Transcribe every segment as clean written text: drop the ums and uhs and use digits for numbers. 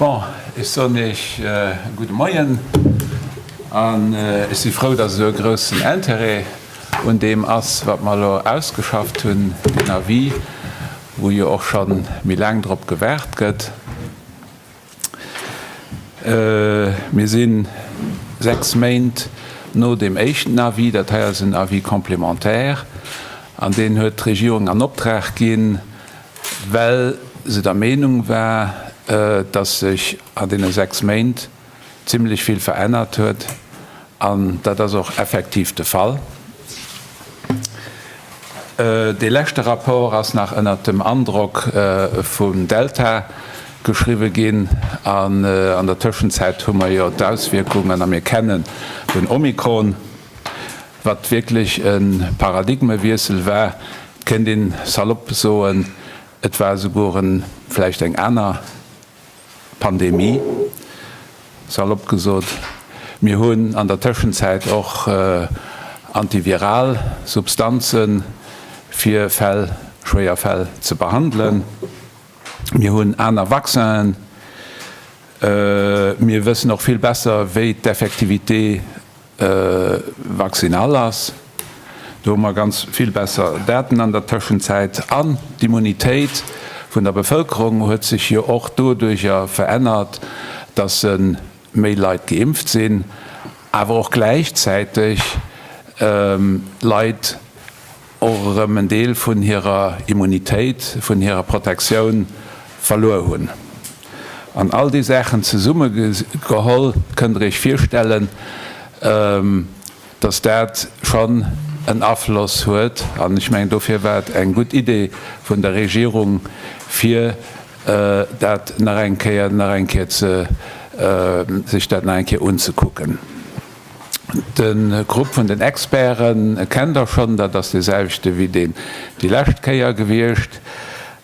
Bon, ech soen Iech e gudde Moien an ech si frou, dass esou e groussen Intérêt un deem ass, wat mer elo ausgeschafft hunn, deen Avis, wou jo och scho méi laang drop gewaart gëtt. Mir si 6 Méint no deem éischten Avis. Dat hei ass en Avis complémentaire an deen huet d'Regierung an Optrag ginn, well se der Meenung war, dass sech an deene 6 Méint zimlech vill verännert huet. An dat ass och effektiv de Fall. Dee leschte Rapport ass nach ënnert dem Androck vum Delta geschriwwe ginn. An an der Tëschenzäit hu mer jo d'Auswierkungen a mir kennen den Omikron, wat wierklech e Paradigmewiessel war. Et kéint een salopp soen, et war esouguer vläicht eng aner Pandemie, salopp gesot. Mir hunn an der Tëschenzäit och antiviral Substanze fir Fäll, schwéier Fäll ze behandelen. Mir hunn aner Vaccinen. Mir wëssen och vill besser, wéi d'Effektivité vaccinal ass. Do hu mer ganz vill besser Daten an der Tëschenzäit. An d'Immunitéit vun der Bevëlkerung huet sech jo och doduerjer verännert, dass méi Leit geimpft sinn, awer och gläichzäiteg Leit och erëm en Deel vun hirer Immunitéit, vun hirer Protektioun verluer hunn. An all déi Saachen zesummegeholl kënnt Der Iech virstellen, dass dat schonn en Afloss huet. An ech mengen, dofir war et eng gutt Idee vun der Regierung, fir dat nach eng Kéier, nach eng Kéier ze, sech dat nach eng Kéier unzekucken. De Grupp vun den Experte kennt Der schonn, dat ass dee selwechte wéi deen déi lescht Kéier gewiescht.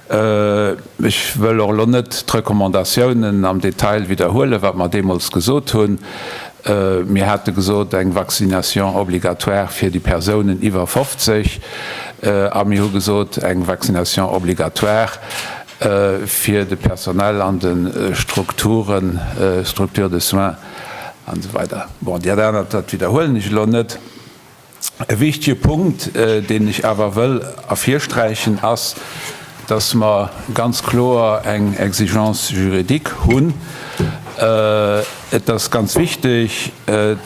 Ech wëll och elo net d'Recommandatiounen am Detail widderhuelen, wat mer deemools gesot hunn. Mir hate gesot, eng Vaccination obligatoire fir déi Persounen iwwer 50 a mir hu gesot, eng Vaccination obligatoire fir de Personnel an de Strukturen, Structures de soins an esou weider. Bon, dat anert, dat widderhuelen ech elo net. E wichtige Punkt, deen ech awer wëll ervirsträichen, ass, dass mer ganz kloer eng Exigence juridique hunn. Et ass ganz wichtig,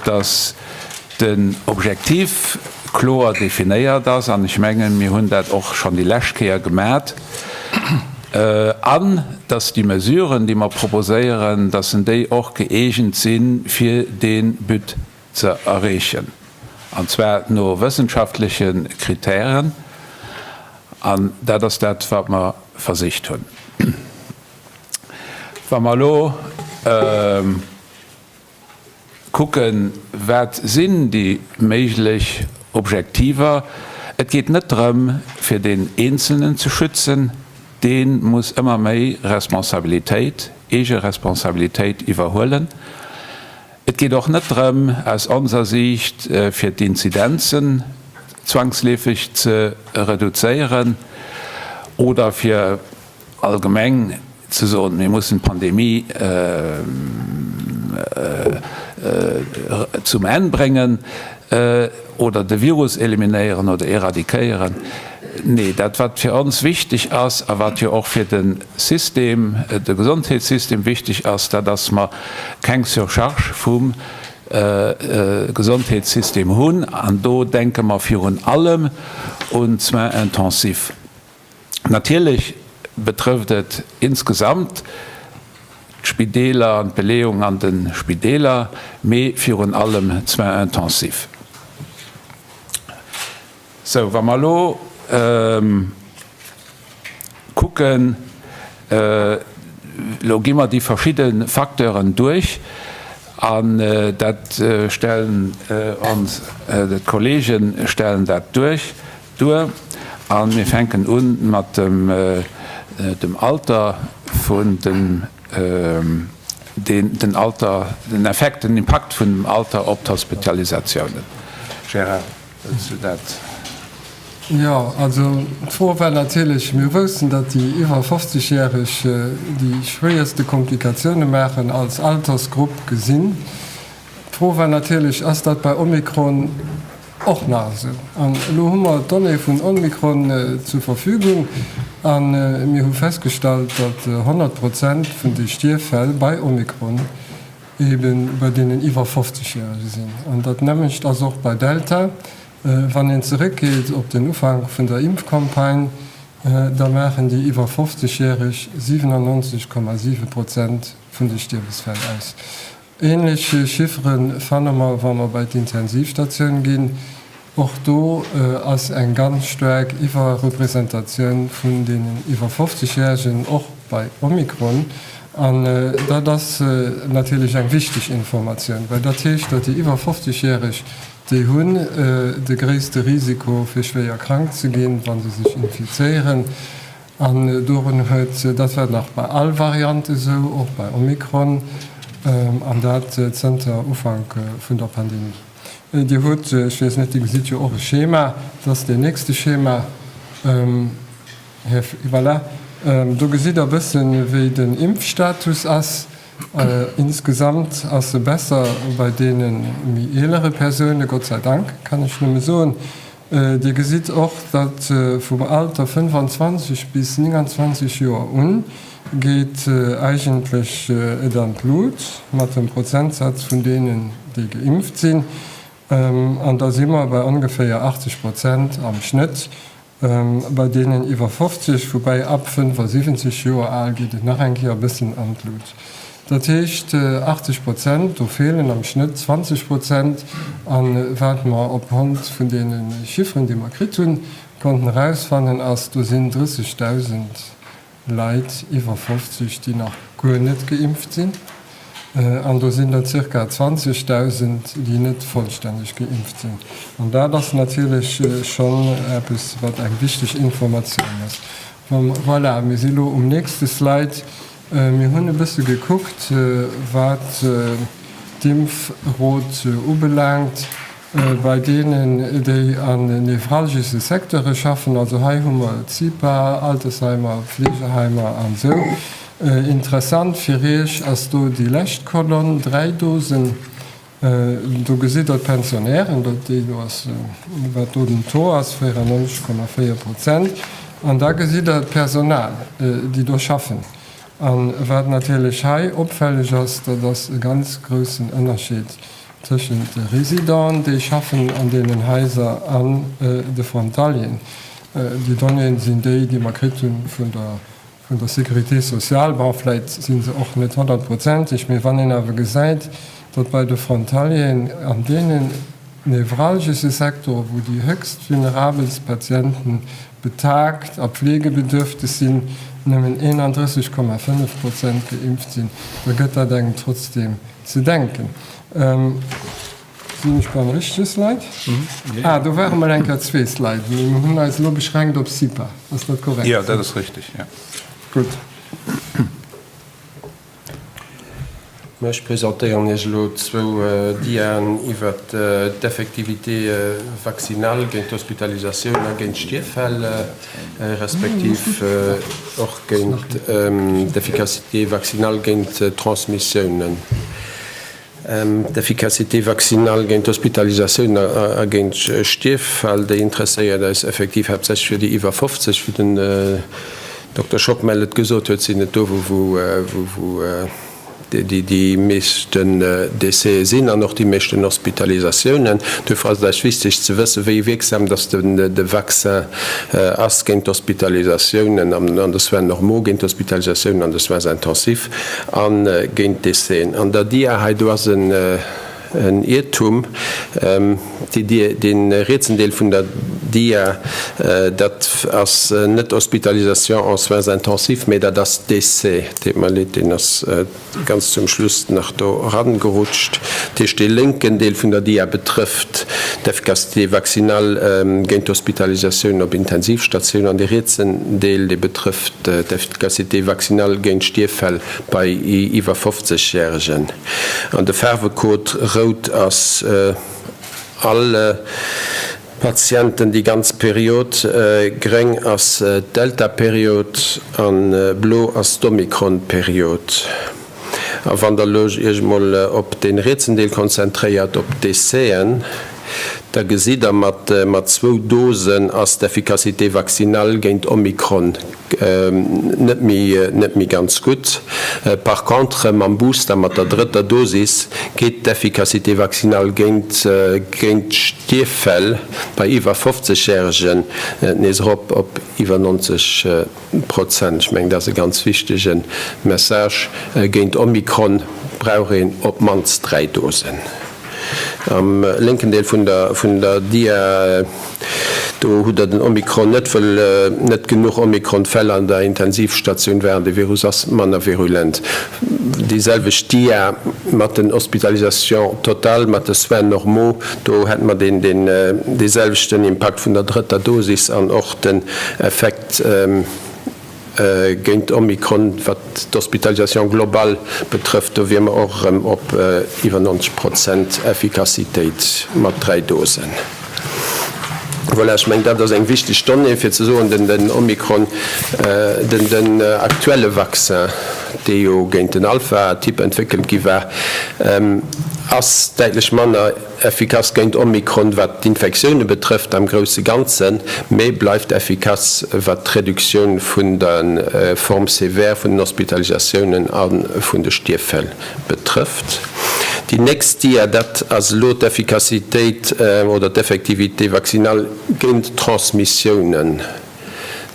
dass den Objektiv kloer definéiert ass, an ech mengen, mir hunn dat och schonn déi lescht Kéier gemat, an dass déi Mesuren, déi mer proposéieren, dass en déi och gëeegent sinn, fir dee But ze erreechen, an zwar no wëssenschaftleche Kritären, an dat ass dat, wat mer versicht hunn. Wa mer elo kucken, wat sinn déi méiglech Objektiver, et geet net drëm, fir deen Eenzelnen ze schützen, dee muss ëmmer méi Responsabilitéit, eege Responsabilitéit iwwerhuelen. Et geet och net drëm, aus onser Siicht, fir d'Inzidenzen zwangsleefeg ze reduzéieren oder fir allgemeng ze soen, mir mussen d'Pandemie zum Enn bréngen oder de Virus eliminéieren oder éradiquéieren. Nee, dat wat fir ons wichteg ass a wat jo och fir de System, de Gesondheetssystem wichteg ass, dat ass mer keng Surcharge vum Gesondheetssystem hunn. An do denke mer virun allem un d'Soins intensifs. Natierlech betrëfft et insgesamt d'Spideeler an d'Beleeung an de Spideeler, mee virun allem d'Soins intensifs. Sou, wa mer elo kucken, elo gi mer déi verschidde Facteuren duerch an dat stellen ons d'Kollege stellen dat duerch, duer. A mir fänken u mat dem Alter vun den, den Alter, den Effekt, den Impakt vun dem Alter op d'Hospitalisatiounen. Gérard. Wëlls du dat? Jo, also d'Fro war natierlech, mir woussten, datt déi iwwer 50 Järeg déi schwéierste Komplikatioune maachen, als Altersgrupp gesinn. D'Fro war natierlech, ass dat bei Omikron och nach esou? An elo hu mer d'Donnéeë vun Omikron zur Verfügung a mir hu festgestallt, datt 100 Prozent vun de Stierffäll bei Omikron eebe bei deenen iwwer 50 Järege sinn. An dat nämmlecht ass och bei Delta. Wann een zeréckgeet op den Ufank vun der Impfcampagne, da maachen déi iwwer 50 Järeg 97,7 Prozent vun de Stierwesfäll aus. Ähnlech Chiffere fanne mer, wa mer bei d'Intensivstatioun ginn. Och do ass eng ganz staark Iwwerrepresentatioun vun deenen iwwer 50 Järegen, och bei Omikron. An dat ass natierlech eng wichteg Informatioun, well dat heescht, datt déi iwwer 50 Järeg, déi hunn de gréisste Risiko fir schwéier krank ze ginn, wa se sech infizéieren. An dorun huet, dat war nach bei all Variant esou, och bei Omikron, an dat zënter Ufank vun der Pandemie. Dir hutt, ech weess net, Dir gesitt jo och e Schema, dat ass deen nächste Schema, Här, voilà, do gesitt Der e bëssen, wéi den Impfstatus ass. Insgesamt ass e besser bei deene méi eelere Persounen, Gott sei Dank, kann ech nëmme soen. Dir gesitt och, datt vum Alter 25 bis 29 Joer un geet eigentlech et an d'Lut mat dem Prozentsaz vun deenen, déi geimpft sinn. An da si mer bei ongeféier 80 Prozent am Schnëtt Bei deenen iwwer 50, woubäi ab 75 Joer al geet et nach eng Kéier e bëssen an d'Lut. Dat heescht 80 Prozent, do feelen am Schnëtt 20 Prozent. A wat mer opgrond vun deene Chifferen, déi mer kritt hunn, konnten erausfannen, ass, do sinn 30.000 Leit iwwer 50, déi nach guer net geimpft sinn, an do sinn der zirka 20.000, déi net vollstänneg geimpft sinn. An dat ass natierlech schonn eppes, wat eng wichteg Informatioun ass. Voilà, mir si lo um nächste Slide. Mir hunn e bësse gekuckt, wat d'Impfrot ubelaangt. Bei deenen, déi an nevralgesche Secteure schaffen, also hei hu mer d'CIPA, Altersheimer, Fleegeheimer an esou. Interessant fir Iech ass do déi lescht Kolonn, 3 Dosen. Do gesitt Der d'Pensionnairen, dat déi do ass, wat do den Taux ass, 94,4 Prozent. An da gesitt Der d'Personal, déi do schaffen. A wat natierlech hei opfälleg ass, dat ass e ganz groussen Ënnerscheed Tëschent de Résidenten, déi schaffen an deenen Haiser, an de Frontalieren. Déi Donnéeën sinn déi, déi mer kritt hu vun der vun der Sécurité sociale. Bon, vläit si se och net honnertprozenteg, mee wann een awer gesäit, datt bei de Frontalieren an deenen nevralgesche Secteuren, wou déi höchst vulnerabelst Patienten betagt a pflegebedürfteg sinn, nëmmen 31,5 Prozent geimpft sinn, da gëtt dat engem trotzdeem Ze denken. Sinn ech beim richtege Slide? Ah, do ware mol eng Kéier zwee Sliden, mee mir hunn eis elo beschränkt op CIPA. Ass dat korrekt? Jo, dat ass richteg, jo. Gutt. Mä ech presentéieren Iech elo zwou Diaen iwwert d'Effectivité vaccinale géint d'Hospitalisatioun a géint d'Stierffäll, respektiv och géint d'Efficacité vaccinale géint d'Transmissiounen. D'Efficacité vaccinale géint d'Hospitalisatioun a géint Stierffäll, déi interesséiert eis effektiv haaptsächlech fir déi iwwer 50. Wéi den Dokter Schockmel et gesot huet, sinn et do, wou déi meeschten Décèse sinn an och déi meeschten Hospitalisatiounen. Duerfir ass et eis wichteg ze wëssen, wéi wierksam dass de Vaccin ass géint d'Hospitalisatiounen an de Soins normaux, géint d'Hospitalisatiounen an de Soins intensifs a géint d'Décèsen. An der Dia hei, do ass en Iertum. Dee rietsen Deel vun der Dia, dat ass net Hospitalisation en soins intensifs, mee dat ass Décès. Deet mer leed, deen ass ganz zum Schluss nach do erangerutscht. Dat heescht, dee lénken Deel vun der Dia betrëfft d'Efficacité vaccinale géint d'Hospitalisatioun op Intensivstatioun an dee rietsen Deel, dee betrëfft d'Efficacité vaccinale géint Stierffäll bei iwwer 50 Järegen. An de Faarwecode rout ass all. Patienten déi ganz Period. Gréng ass d'Delta-Period a blo ass d'Omikron-Period. A wann Der elo Iech emol op dee rietsen Deel konzentréiert, op d'Décèsen, da gesitt Der, mat zwou Dosen ass d'Efficacité vaccinale géint Omikron net méi, net méi ganz gutt. Par contre, mam Booster, mat der drëtter Dosis, geet d'Efficacité vaccinale géint, géint d'Stierffäll bei iwwer 50 Järegen nees erop op iwwer 90 Prozent. Ech mengen, dat ass e ganz wichtege Message. Géint Omikron brauch een op d'mannst 3 Dosen. Am lénken Deel vun der vun der Dia, do hutt Der den Omikron net, wëll net genuch Omikron-Fäll an der Intensivstatioun waren. De Virus ass manner virulent. Déi selwecht Dia mat den Hospitalisations totales, mat de Soins normaux, do hätte mer deen deen dee selwechten Impakt vun der drëtter Dosis an och den Effekt, Géint Omikron, wat d'Hospitalisation globale betrëfft, do wier mer och erëm op iwwer 90 Prozent Effikassitéit mat 3 Dosen. Voilà, ech mengen, dat ass eng wichteg Donnée, fir ze soen, den Omikron, den aktuelle Vaccin, dee jo géint den Alpha-Typ entwéckelt gi war, ass däitlech manner Effikass géint Omikron, wat d'Infektioune betrëfft am grousse Ganzen, mee bleift effikass, wat d'Reduktioun vun de Formes sévères, vun den Hospitalisatiounen a vun de Stierffäll betrëfft. Déi nächst Dia, dat ass elo d'Effikassitéit oder d'Effectivité vaccinale géint Transmissiounen.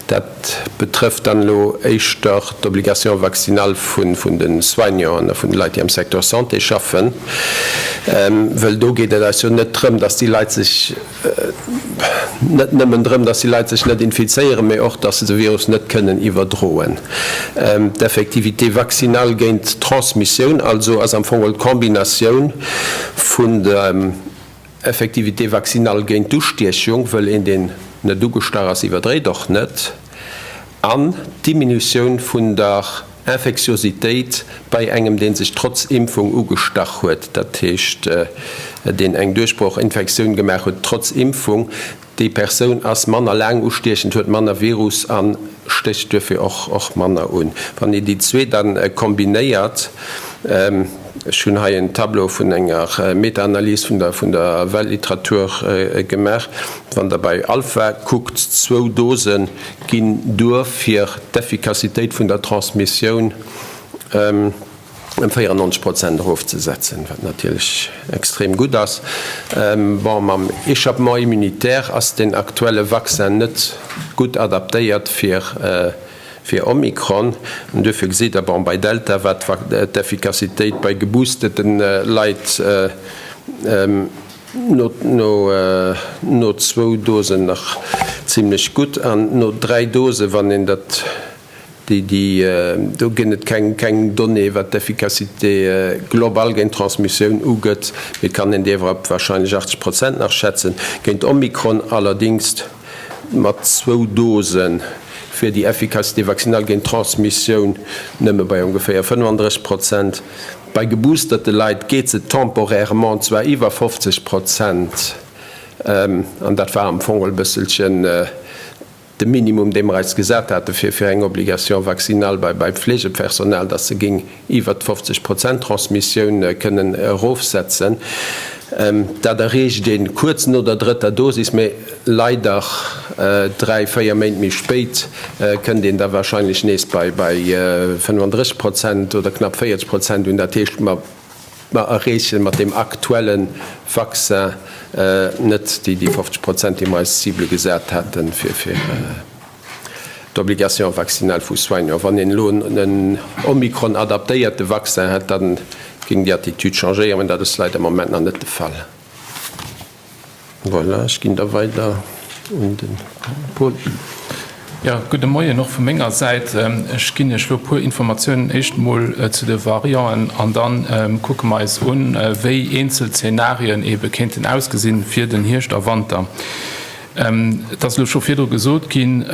Dat betrëfft dann elo éischter d'Obligation vaccinale vun de Soignanten a vun de Leit, déi am Secteur Santé schaffen, wëll do geet et eis jo net drëm, dass déi Leit sech, net nëmmen drëm, dass déi Leit sech net infizéieren, mee och, dass se de Virus net kënnen iwwerdroen. D'Effectivité vaccinale géint d'Transmissioun also ass am Fong geholl d'Kombinatioun vun der Effectivité vaccinale géint d'Ustiechung, wëll een deen net ugestach ass iwwerdréit och net, an d'Diminutioun vun der Infektiositéit bei engem deen sech trotz Impfung ugestach huet, dat heescht deen eng Duerchbrochinfektioun gemaach huet trotz Impfung. Déi Persoun ass manner laang ustiechend, huet manner Virus a stécht duerfir och manner un. Wann een déi zwee da kombinéiert, ech hunn hei en Tableau vun enger Meta-Analys vun der Weltliteratur gemaach, wann Der bei Alpha kuckt, zwou Dose ginn duer fir d'Effikassitéit vun der Transmissioun ëm 94 Prozent erofzesetzen, wat natierlech extrem gutt ass. Bon, mam Échappement immunitaire ass den aktuelle Vaccin net gutt adaptéiert fir fir Omikron. An duerfir gesitt Der, bon, bei Delta war d'Effikassitéit bei geboostete Leit no no zwou Dosen nach zimlech gutt an no dräi Dosen, wann een dat Déi, déi, do ginn et keng, keng Donnéeë wat d'Efficacité globale géint d'Transmissioun ugëtt, mee et kann een déi awer op wahrscheinlech 80 Prozent nach schätzen. Géint Omikron allerdings mat zwou Dose wier déi Efficacité vaccinale géint d'Transmissioun nëmme bei ongeféier 35 Prozent. Bei geboosterte Leit geet se temporairement zwar iwwer 50 Prozent, an dat war am Fong e bësselchen de Minimum, dee mer eis gesat hate fir fir eng Obligation vaccinale bei bei Fleegepersonal, dass se géing iwwert 50 Prozent Transmissioun kënnen erofsetzen. Dat erreecht ee kuerz no der drëtter Dosis, mä leider dräi, véier Méint méi spéit kënnt een da wahrscheinlech nees bei bei 35 Prozent oder knapp 40 Prozent un. Dat heescht, mer Mer erreeche mat deem aktuelle Vaccin net déi 50 Prozent, déi mer eis Cible gesat hate fir d'Obligation vaccinale vu Soignants. Wann een elo en Omikron-adaptéierte Vaccin hätt, da géing déi Attitude changéieren, mä dat ass leider am Moment nach net de Fall. Voilà, ech ginn da weider un de Paul. Jo, gudde Moien och vu menger Säit. Ech ginn Iech elo e puer Informatiounen, éischt emol zu de Varianten an da kucke mer eis un, wéi eenzel Zenarien eebe kéinten ausgesinn fir den Hierscht a Wanter. Et ass elo scho virdru gesot ginn,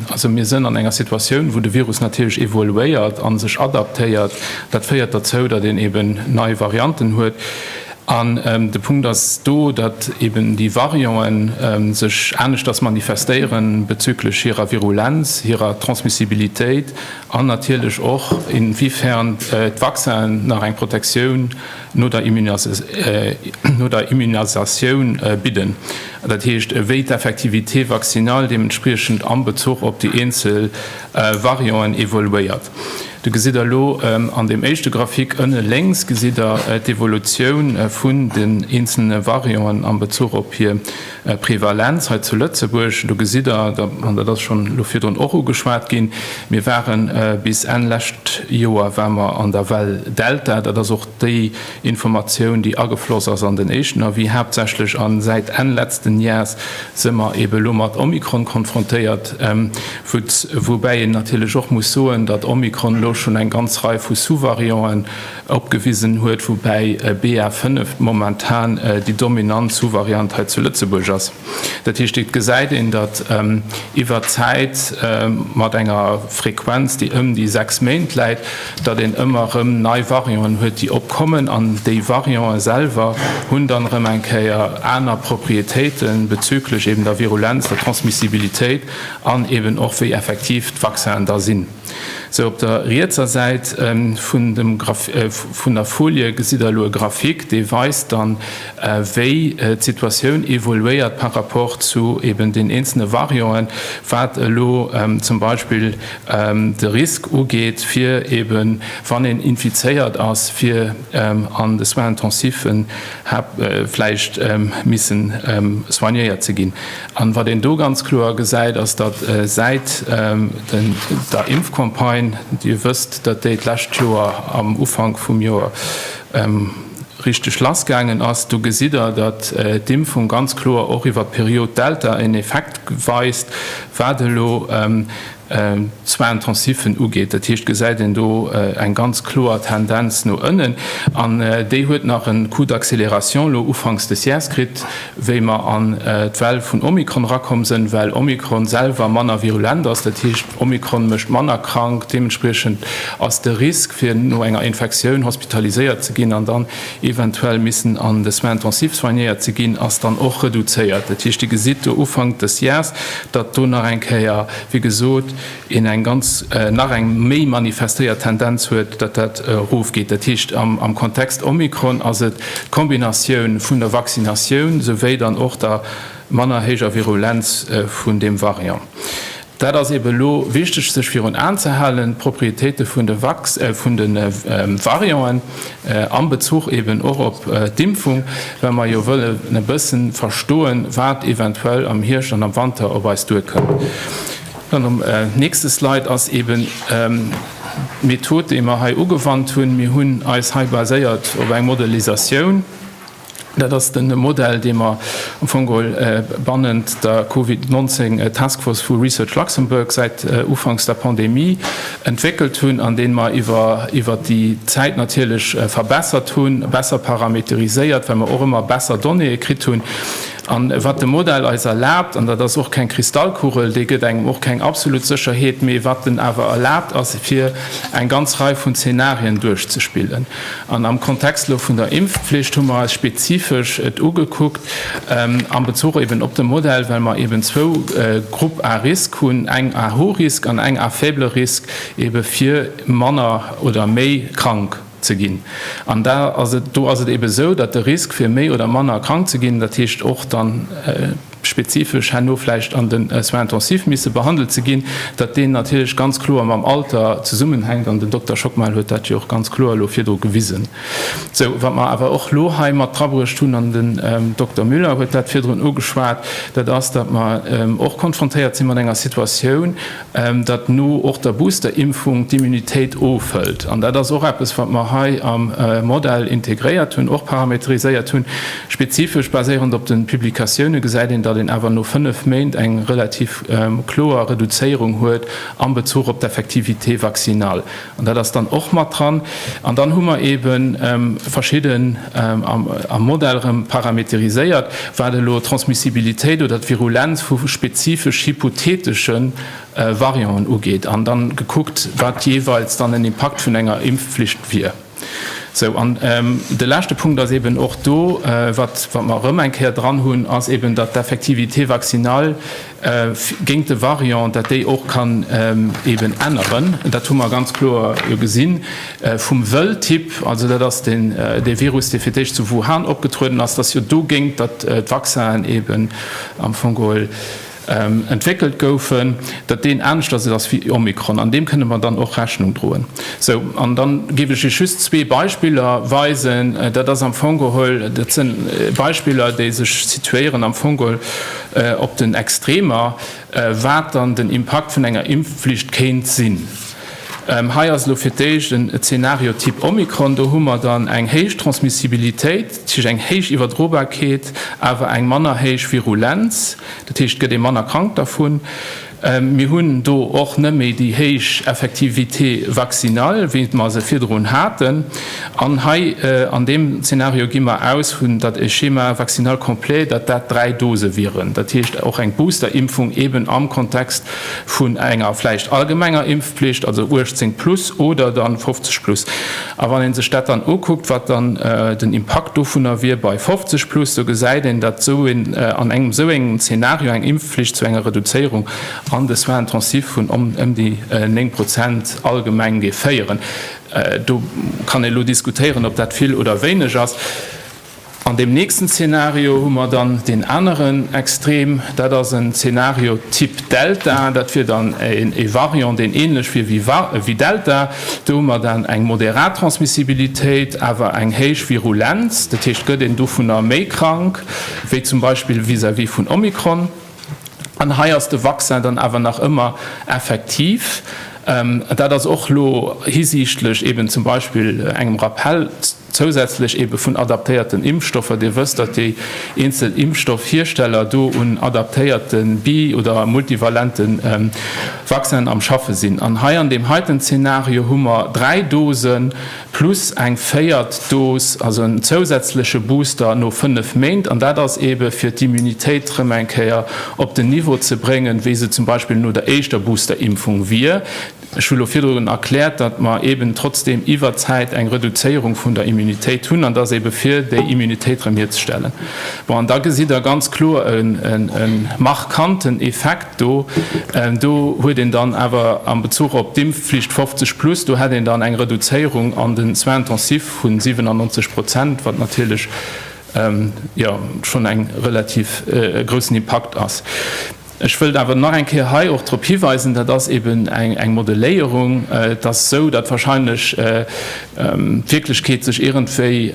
also mir sënn an enger Situatioun, wou de Virus natierlech evoluéiert a sech adaptéiert. Dat féiert derzou, datt een eeben nei Varianten huet. An de Punkt ass do, datt eben déi Varianten sech aneschters manifestéieren bezüglech hirer Virulenz, hirer Transmissibilitéit an natierlech och inwiefern d'Vaccinen nach eng Protektioun no der Immunisatioun bidden. Dat heescht, wéi d'Effectivité vaccinale deementspriechend am Bezuch op déi eenzel Varianten evoluéiert. Do gesitt Der elo an deem éischte Graphique ënne lénks gesitt Der d'Evolutioun vun den eenzelne Varianten am Bezuch op hir Prevalenz hei zu Lëtzebuerg. Do gesitt Der, an dat ass schonn elo virdrun och ugeschwat ginn, mir ware bis Enn lescht Joer ware mer an der Well Delta. Dat ass och déi Informatioun, déi agefloss ass an den éischten Avis haaptsächlech. A säit Enn letzten Jahres si mer eebe elo mat Omikron konfrontéiert, woubäi een natierlech och muss soen, datt Omikron elo schonn eng ganz Rei vu Sous-Varianten opgewisen huet, woubäi BA. 5 momentan déi dominant Sous-Variant hei zu Lëtzebuerg ass. Dat heescht, et gesäit een, datt iwwert d'Zäit mat enger Frequenz, déi ëm déi 6 Méint läit, datt een ëmmer erëm nei Varianten huet, déi opkommen. An déi Variante selwer hunn dann erëm eng Kéier aner Proprietéite bezüglech eben der Virulenz, der Transmissibilitéit an eben och wéi effektiv d'Vaccinen da sinn. Sou, op der rietser Säit vun dem vun der Folie gesitt Der elo e Graphique, dee weist dann, wéi d'Situatioun evoluéiert par rapport zu eben den eenzelne Varianten, wat elo zum Beispill de Risk ugeet, fir eben, wann een infizéiert ass, fir an de Soins intensifen vläicht missen soignéiert ze ginn. An wat een do ganz kloer gesäit, ass, datt säit der Impfcampagne, Dir wësst, datt déi d'lescht Joer am Ufank vum Joer richteg lassgaangen ass, do gesitt Der, datt d'Impfung ganz kloer och iwwert d'Period Delta en Effekt weist, wat elo d'Soins intensifen ugeet. Dat heescht, gesäit een do eng ganz kloer Tendenz no ënnen. An déi huet nach e Coup d'accélération elo ufanks des Jäers kritt, wéi mer an d'Well vun Omikron erakomm sënn, well Omikron selwer manner virulent ass. Dat heescht, Omikron mécht manner krank. Deementspriechend ass de Risk, fir no enger Infektioun hospitaliséiert ze ginn an dann eventuell missen an de Soins intensifs soignéiert ze ginn, ass dann och reduzéiert. Dat heescht, Dir gesitt do Ufank des Jahrs, datt do nach eng Kéier, wéi gesot, een eng ganz, nach eng méi manifestéiert Tendenz huet, datt dat erofgeet. Dat heescht, am Kontext Omikron ass et d'Kombinatioun vun der Vaccinatioun souwéi dann och der manner héijer Virulenz vun deem Variant. Dat ass eebe elo wichteg sech virun Aen ze halen, d'Proprietéite vun de vun de Varianten am Bezuch eeben och op d'Impfung, well mer jo wëllen e bësse verstoen, wat eventuell am Hierscht an am Wanter op eis duerkënnt. Dann um nächste Slide ass eeben d'Method, déi mer hei ugewannt hunn. Mir hunn eis hei baséiert op eng Modellisatioun. Dat ass de Modell, dee mer am Fong geholl bannent der Covid 19 Taskforce vu Research Luxembourg säit ufanks der Pandemie entwéckelt hunn an dee mer iwwer iwwert déi Zäit natierlech verbessert hunn, besser parameteriséiert, well mer och ëmmer besser Donnéeë kritt hunn. An wat de Modell eis erlaabt, an dat ass och keng Kristallkugel, dee gëtt engem och keng absolut Sécherheet, mee wat en awer erlaabt, ass fir eng ganz Rei vun Zenarien duerchzespillen. An am Kontext elo vun der Impfpflicht hu mer eis spezifesch et ugekuckt am Bezuch eben op de Modell, well mer eben zwou Groupes à risque hunn, eng à haut risque an eng à faible risque, ebe fir manner oder méi krank ze ginn. An da ass et, do ass et ebe esou, datt de Risk fir méi oder manner krank ze ginn, dat heescht och dann spezifesch herno vläicht an de Soins intensifs misse behandelt ze ginn, datt deen natierlech ganz kloer mam Alter zesummenhänkt. An den Dokter Schockmel huet dat jo och ganz kloer elo virdru gewisen. Sou, wat mer awer och elo hei mat drabruecht hunn, an den Dokter Müller huet dat virdrun ugeschwat, dat ass, datt mer och konfrontéiert si mat enger Situatioun, datt no och der Boosterimpfung d'Immunitéit ofhëlt. An dat ass och eppes, wat mer hei am Modell integréiert hunn, och parameteriséiert hunn. Spezifesch baséierend op de Publikatioune gesäit een, datt een awer no 5 Méint eng relativ kloer Reduzéierung huet am Bezuch op d'Effectivité vaccinale. An dat ass dann och mat dran. An dann hu mer eebe verschidden am Modell erëm parameteriséiert, wat elo d'Transmissibilitéit oder d'Virulenz vu spezifesch hypothetesche Varianten ugeet, an dann gekuckt, wat jeeweils dann en Impakt vun enger Impfflicht wier. Sou, an de leschte Punkt ass eben och do, wat mer erëm eng Kéier dran hunn, ass eben, datt d'Effectivité vaccinale géint de Variant, datt déi och kann eben änneren. Dat hu mer ganz kloer jo gesinn vum Wëldtyp, also dat ass deen, dee Virus, dee fir d'éischt zu Wuhan opgetrueden ass, datt jo dogéint, datt d'Vaccinen eben am Fong geholl entwéckelt goufen, datt deen aneschters ass wéi Omikron. An deem kënne mer dann och Rechnung droen. Sou, an da géif ech Iech just zwee Beispiller weisen. Dat ass am Fong geholl, dat si Beispiller, déi sech situéieren am Fong geholl op den Extremer, wat dann den Impakt vun enger Impfflicht kéint sinn. Hei ass elo fir d'éischt en Zeenario Typ Omikron. Do hu mer dann eng héich Transmissibilitéit, dat heescht eng héich Iwwerdrobarkeet, awer eng manner héich Virulenz, dat heescht et gëtt ee manner krank dervun. Mir hunn do och net méi déi héich Effectivité vaccinale, wéi mer se virdrun haten. An hei an deem Zeenario gi mer aus vun, datt e Schéma vaccinal complet, datt dat 3 Dose wieren, dat heescht och eng Boosterimpfung eeben am Kontext vun enger vläicht allgemenger Impfpflicht, also 18 plus oder dann 50 plus. A wann ee sech dat dann ukuckt, wat dann den Impakt dovunner wier bei 50 plus, do gesäit een, datt esou een an engem esou engem Zeenario eng Impfpflicht zu enger Reduzéierung an de Soins intensifs vun ëm déi 9 Prozent allgemeng géif féieren. Do kann ee elo diskutéieren, ob dat vill oder wéineg ass. An deem nächsten Zeenario hu mer dann deen aneren Extrem, dat ass en Zeenario Typ Delta. Dat wier dann e Variant, deen ähnlech wier wéi Delta. Do hu mer dann eng moderat Transmissibilitéit, awer eng héich Virulenz. Dat heescht, gëtt een dovunner méi krank wéi zum Beispill vis-à-vis vun Omikron. An hei ass de Vaccin dann awer nach ëmmer effektiv. Dat ass och elo hisiichtlech eben zum Beispill engem Rappell zousätzlech ebe vun adaptéierten Impfstoffer. Dir wësst, datt déi eenzel Impfstoffhiersteller do un adaptéierte bi oder multivalente Vaccinen am Schaffe sinn. An hei an deem heiten Zeenario hu mer 3 Dosen plus eng véiert Dos, also en zousätzleche Booster no 5 Méint. An dat ass ebe fir d'Immunitéit erëm eng Kéier op den Niveau ze bréngen, wéi se zum Beispill no der éischter Boosterimpfung wier. Ech hu lo virdrun erkläert, datt mer eeben trotzdeem iwwert d'Zäit eng Reduzéierung vun der Immunitéit hunn, an dass eebe fir déi Immunitéit erëm hierzestellen. Bon, an da gesitt Der ganz kloer e markanten Effekt do. Do huet een dann awer am Bezuch op d'Impfflicht 50 plus, do hätt een dann eng Reduzéierung an den Soins intensifs vu 97 Prozent, wat natierlech, jo, schonn eng relativ groussen Impakt ass. Ech wëllt awer nach eng Kéier hei och drop hiweisen, dat ass eben eng Modelléierung, et ass esou, datt wahrscheinlech d'Wierklechkeet sech iergendwéi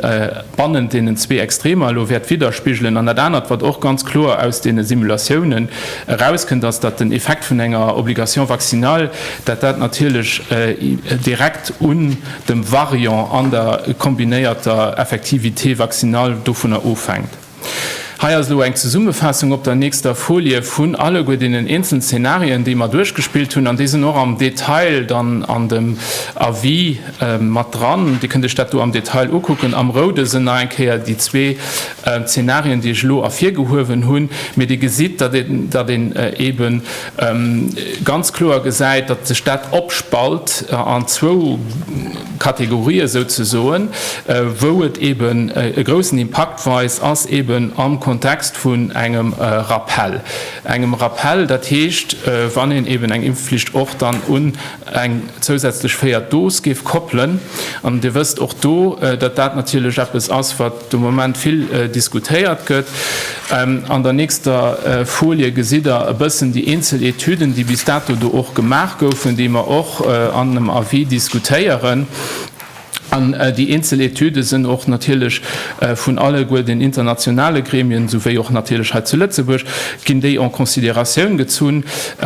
bannent deenen zwee Extremer elo wäert widderspigelen. An dat anert, wat och ganz kloer aus deene Simulatiounen erauskënnt, ass, datt den Effekt vun enger Obligation vaccinale, datt dat natierlech direkt un dem Variant an der kombinéierter Effectivité vaccinale dovunner ofhänkt. Hei ass elo eng Zesummefaassung op der nächster Folie vun alleguer deenen eenzelen Zenarien, déi mer duerchgespillt hunn. An déi sinn och am Detail dann an dem Avis mat dran. Dir kënnt Iech dat do am Detail ukucken. Am Roude sinn nach eng Kéier déi zwee Zenarien, déi ech elo ervirgehuewen hunn. Mee Dir gesitt, datt een eebe ganz kloer gesäit, datt sech dat opspalt an zwou Kategorië souzesoen, wou et eben e groussen Impakt weist, ass eben am Kontext vun engem Rappel. Engem Rappel, dat heescht, wann een eben eng Impfflicht och dann un eng zousätzlech véiert Dos géif koppelen. An Dir wësst och do, datt dat natierlech eppes ass, wat de Moment vill diskutéiert gëtt. An der nächster Folie gesitt Der e bëssen déi eenzel Etüden, déi bis dato do och gemaach goufen, déi mer och an dem Avis diskutéieren. An déi eenzel Etüde sinn och natierlech vun alleguer den internationale Gremien, souwéi och natierlech hei zu Lëtzebuerg, ginn déi en considératioun gezunn.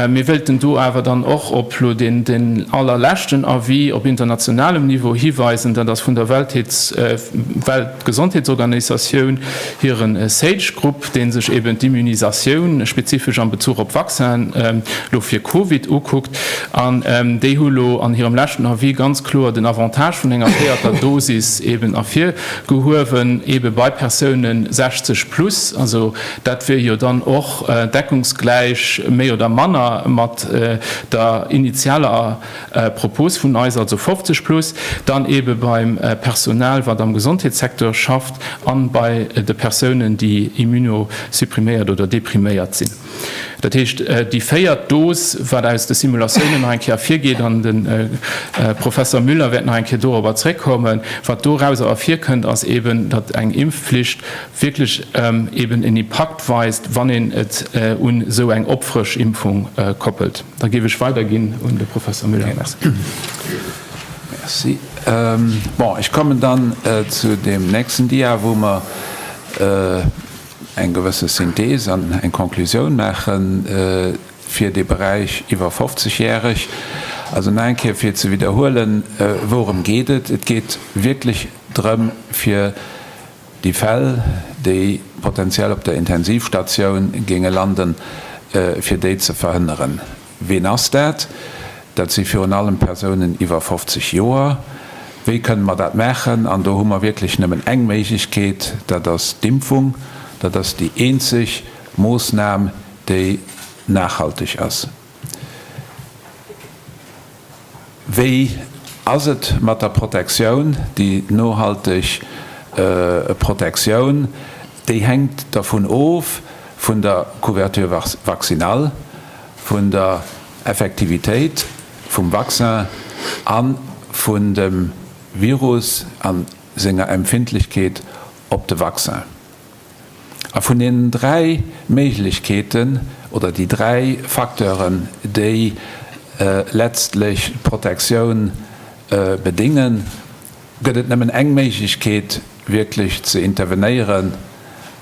Mir wëilten do awer dann och op elo deen allerleschten Avis op internationalem Niveau hiweisen, dat ass vun der Weltgesondheetsorganisatioun hire SAGE-Grupp, dee sech eben d'Immunisatioun spezifesch am Bezuch op Vaccinen elo fir Covid ukuckt. An déi hu elo an hirem leschten Avis ganz kloer den Avantage vun enger véierter. véierter Dosis eben ervirgehuewen, ebe bei Persounen 60 plus. Also dat wier jo dann och deckungsgläich méi oder manner mat der initialer Propos vun eis, also 50 plus, dann ebe beim Personal, wat am Gesondheetssecteur schafft, an bei de Persounen, déi immunosuppriméiert oder depriméiert sinn. Dat heescht, déi véiert Dos, wat aus de Simulatiounen nach eng Kéier ervirgeet, an de Professor Müller wäert nach eng Kéier dorobber zréckkommen, wat dorauser ervirkënnt, ass eben, datt eng Impfpflicht wierklech eben en Impakt weist, wann een et un esou eng Opfrëschimpfung koppelt. Da géif ech weiderginn un de Professor Müller. Merci. Merci. Bon, ech kommen dann zu deem nächsten Dia, wou mer eng gewësse Synthese an eng Konklusioun maache fir dee Beräich iwwer 50 Järeg. Also nach eng Kéier fir ze widderhuelen, Wourëm geet et? Et geet wierklech drëm, fir déi Fäll, déi potenziell op der Intensivstatioun géinge landen, fir déi ze verhënneren. Ween ass dat? Dat si virun allem Persounen iwwer 50 Joer. Wéi kënne mer dat maachen? An do hu mer wierklech nëmmen eng Méiglechkeet, dat ass d'Impfung. Dat ass déi eenzeg Moossnam, déi nachhaltig ass. Wéi ass et mat der Protektioun? Déi nohalteg Protektioun, déi hänkt dervun of, vun der Couverture vaccinale, vun der Effektivitéit vum Vaccin a vun dem Virus a senger Empfindlechkeet op de Vaccin. A vun deenen 3 Méiglechkeeten oder déi 3 Facteuren, déi letztlech d'Protektioun bedéngen, gëtt et nëmmen eng Méiglechkeet wierklech ze intervenéieren,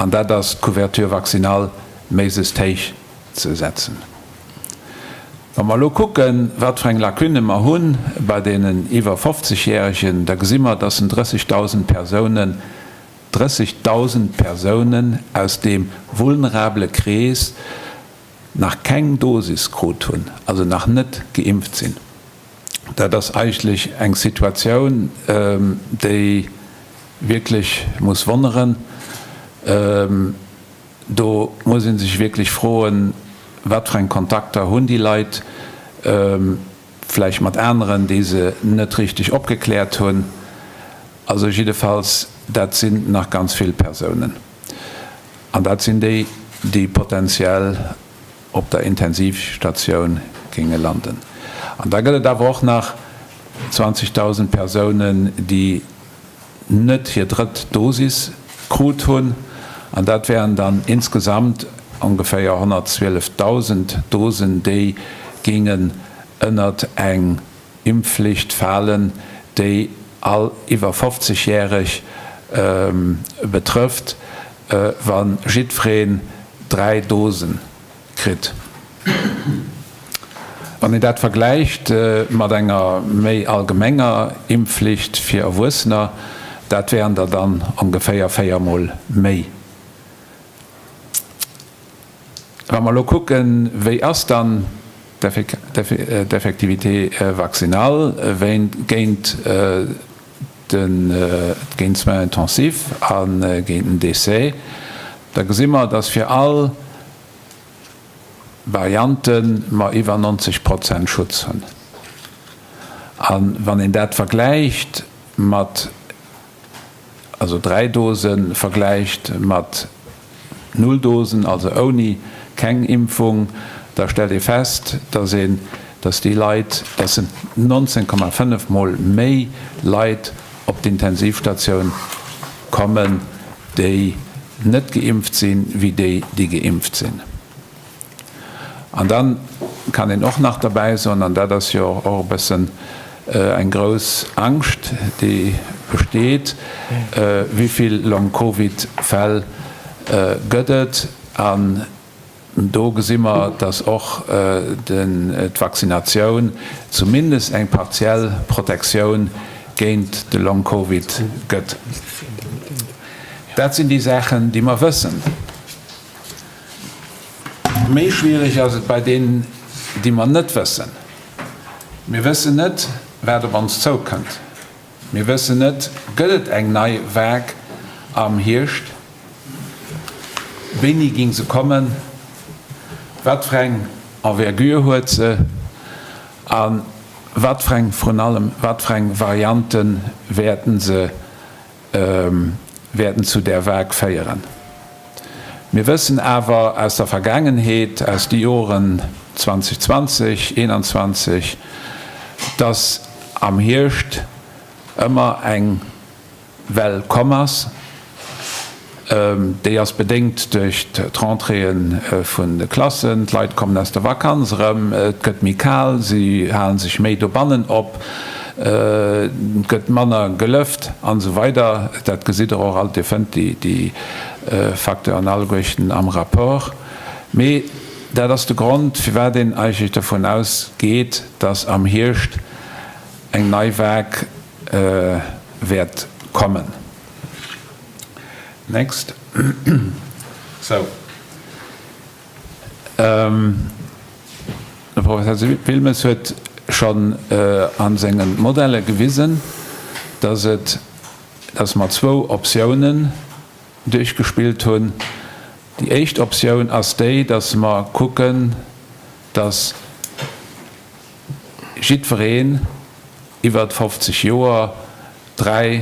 an dat ass d'Couverture vaccinale méiglechst héich ze setzen. Wa mer elo kucken, wat fir eng Lacunne mer hu bei deenen iwwer 50 Järegen, da gesi mer, dass en 30.000 Persounen 30.000 Persounen aus deem vulnerabele Krees nach keng Dosis krut hunn, also nach net geimpft sinn. Dat ass eigentlech eng Situatioun, déi wierklech muss wonneren. Do muss ee sech wierklech froen, wat fir eng Kontakter hunn déi Leit vläicht mat aneren, déi se net richteg opgekläert hunn. Also jiddefalls, dat sinn nach ganz vill Persounen. An dat sinn déi, déi potenziell op der Intensivstatioun géinge landen. An da gëtt et awer och nach 20.000 Persounen, déi net hir drëtt Dosis krut hunn. An dat wären dann insgesamt ongeféier 112.000 Dosen, déi géingen ënnert eng Impfflicht falen, déi all iwwer 50 Järeg betrëfft, wa jiddwereen 3 Dose kritt. Wann een dat vergläicht mat enger méi allgemenger Impfflicht fir Erwuessener, dat wären der dann ongeféier 4 Mol méi. Wa mer elo kucken, wéi ass dann d'Effectivité vaccinale géint géint d'Soins intensifs a géint den Décès, da gesi mer, dass fir all Variante mer iwwer 90 Prozent Schutz hunn. A wann een dat vergläicht mat also 3 Dose vergläicht mat null Dosen, also ouni keng Impfung, da stellt ee fest, dass een, dass déi Leit, dass en 19,5 mol méi Leit op d'Intensivstatioun kommen, déi net geimpft sinn, wéi déi, déi geimpft sinn. An da kann een och nach derbäi soen, an dat ass jo och e bëssen eng grouss Angscht, déi besteet, Wéi vill Long-Covid-Fäll gëtt et? An do gesi mer, dass och d'Vaccinatioun zumindest eng partiell Protektioun géint de Long-Covid gëtt. Dat sinn déi Saachen, déi mer wëssen. Méi schwierig ass et bei deenen, déi mer net wëssen. Mir wëssen net, wat op ons zoukënnt. Mir wëssen net, Gëtt et eng nei Vague am Hierscht? Wéini ging se kommen? Wat fir eng Envergure huet se? A wat fir eng, vrun allem, wat fir eng Variante wäerten se, wäerten zu där Vague féieren? Mir wëssen awer aus der Vergaangenheet, aus de Joren 2020, 2021, dass am Hierscht ëmmer eng Well komm ass. Déi ass bedéngt duerch d'Rentréeë vun de Klassen. D'Leit kommen aus der Vakanz erëm, et gëtt méi kal, si hale sech méi dobannen op, et gëtt manner gelëft an esou weider. Dat gesitt Der och alt, Dir fënnt déi Facteuren alleguerten am Rapport. Mee dat ass de Grond, firwat een eigentlech dovun ausgeet, dass am Hierscht eng nei Vague wäert kommen. Next. Sou. De Professor Wilmes huet schonn a senge Modelle gewisen, dass et, dass mer zwou Optiounen duerchgespillt hunn. Déi éischt Optioun ass déi, dass mer kucken, dass jiddwereen iwwert 50 Joer 3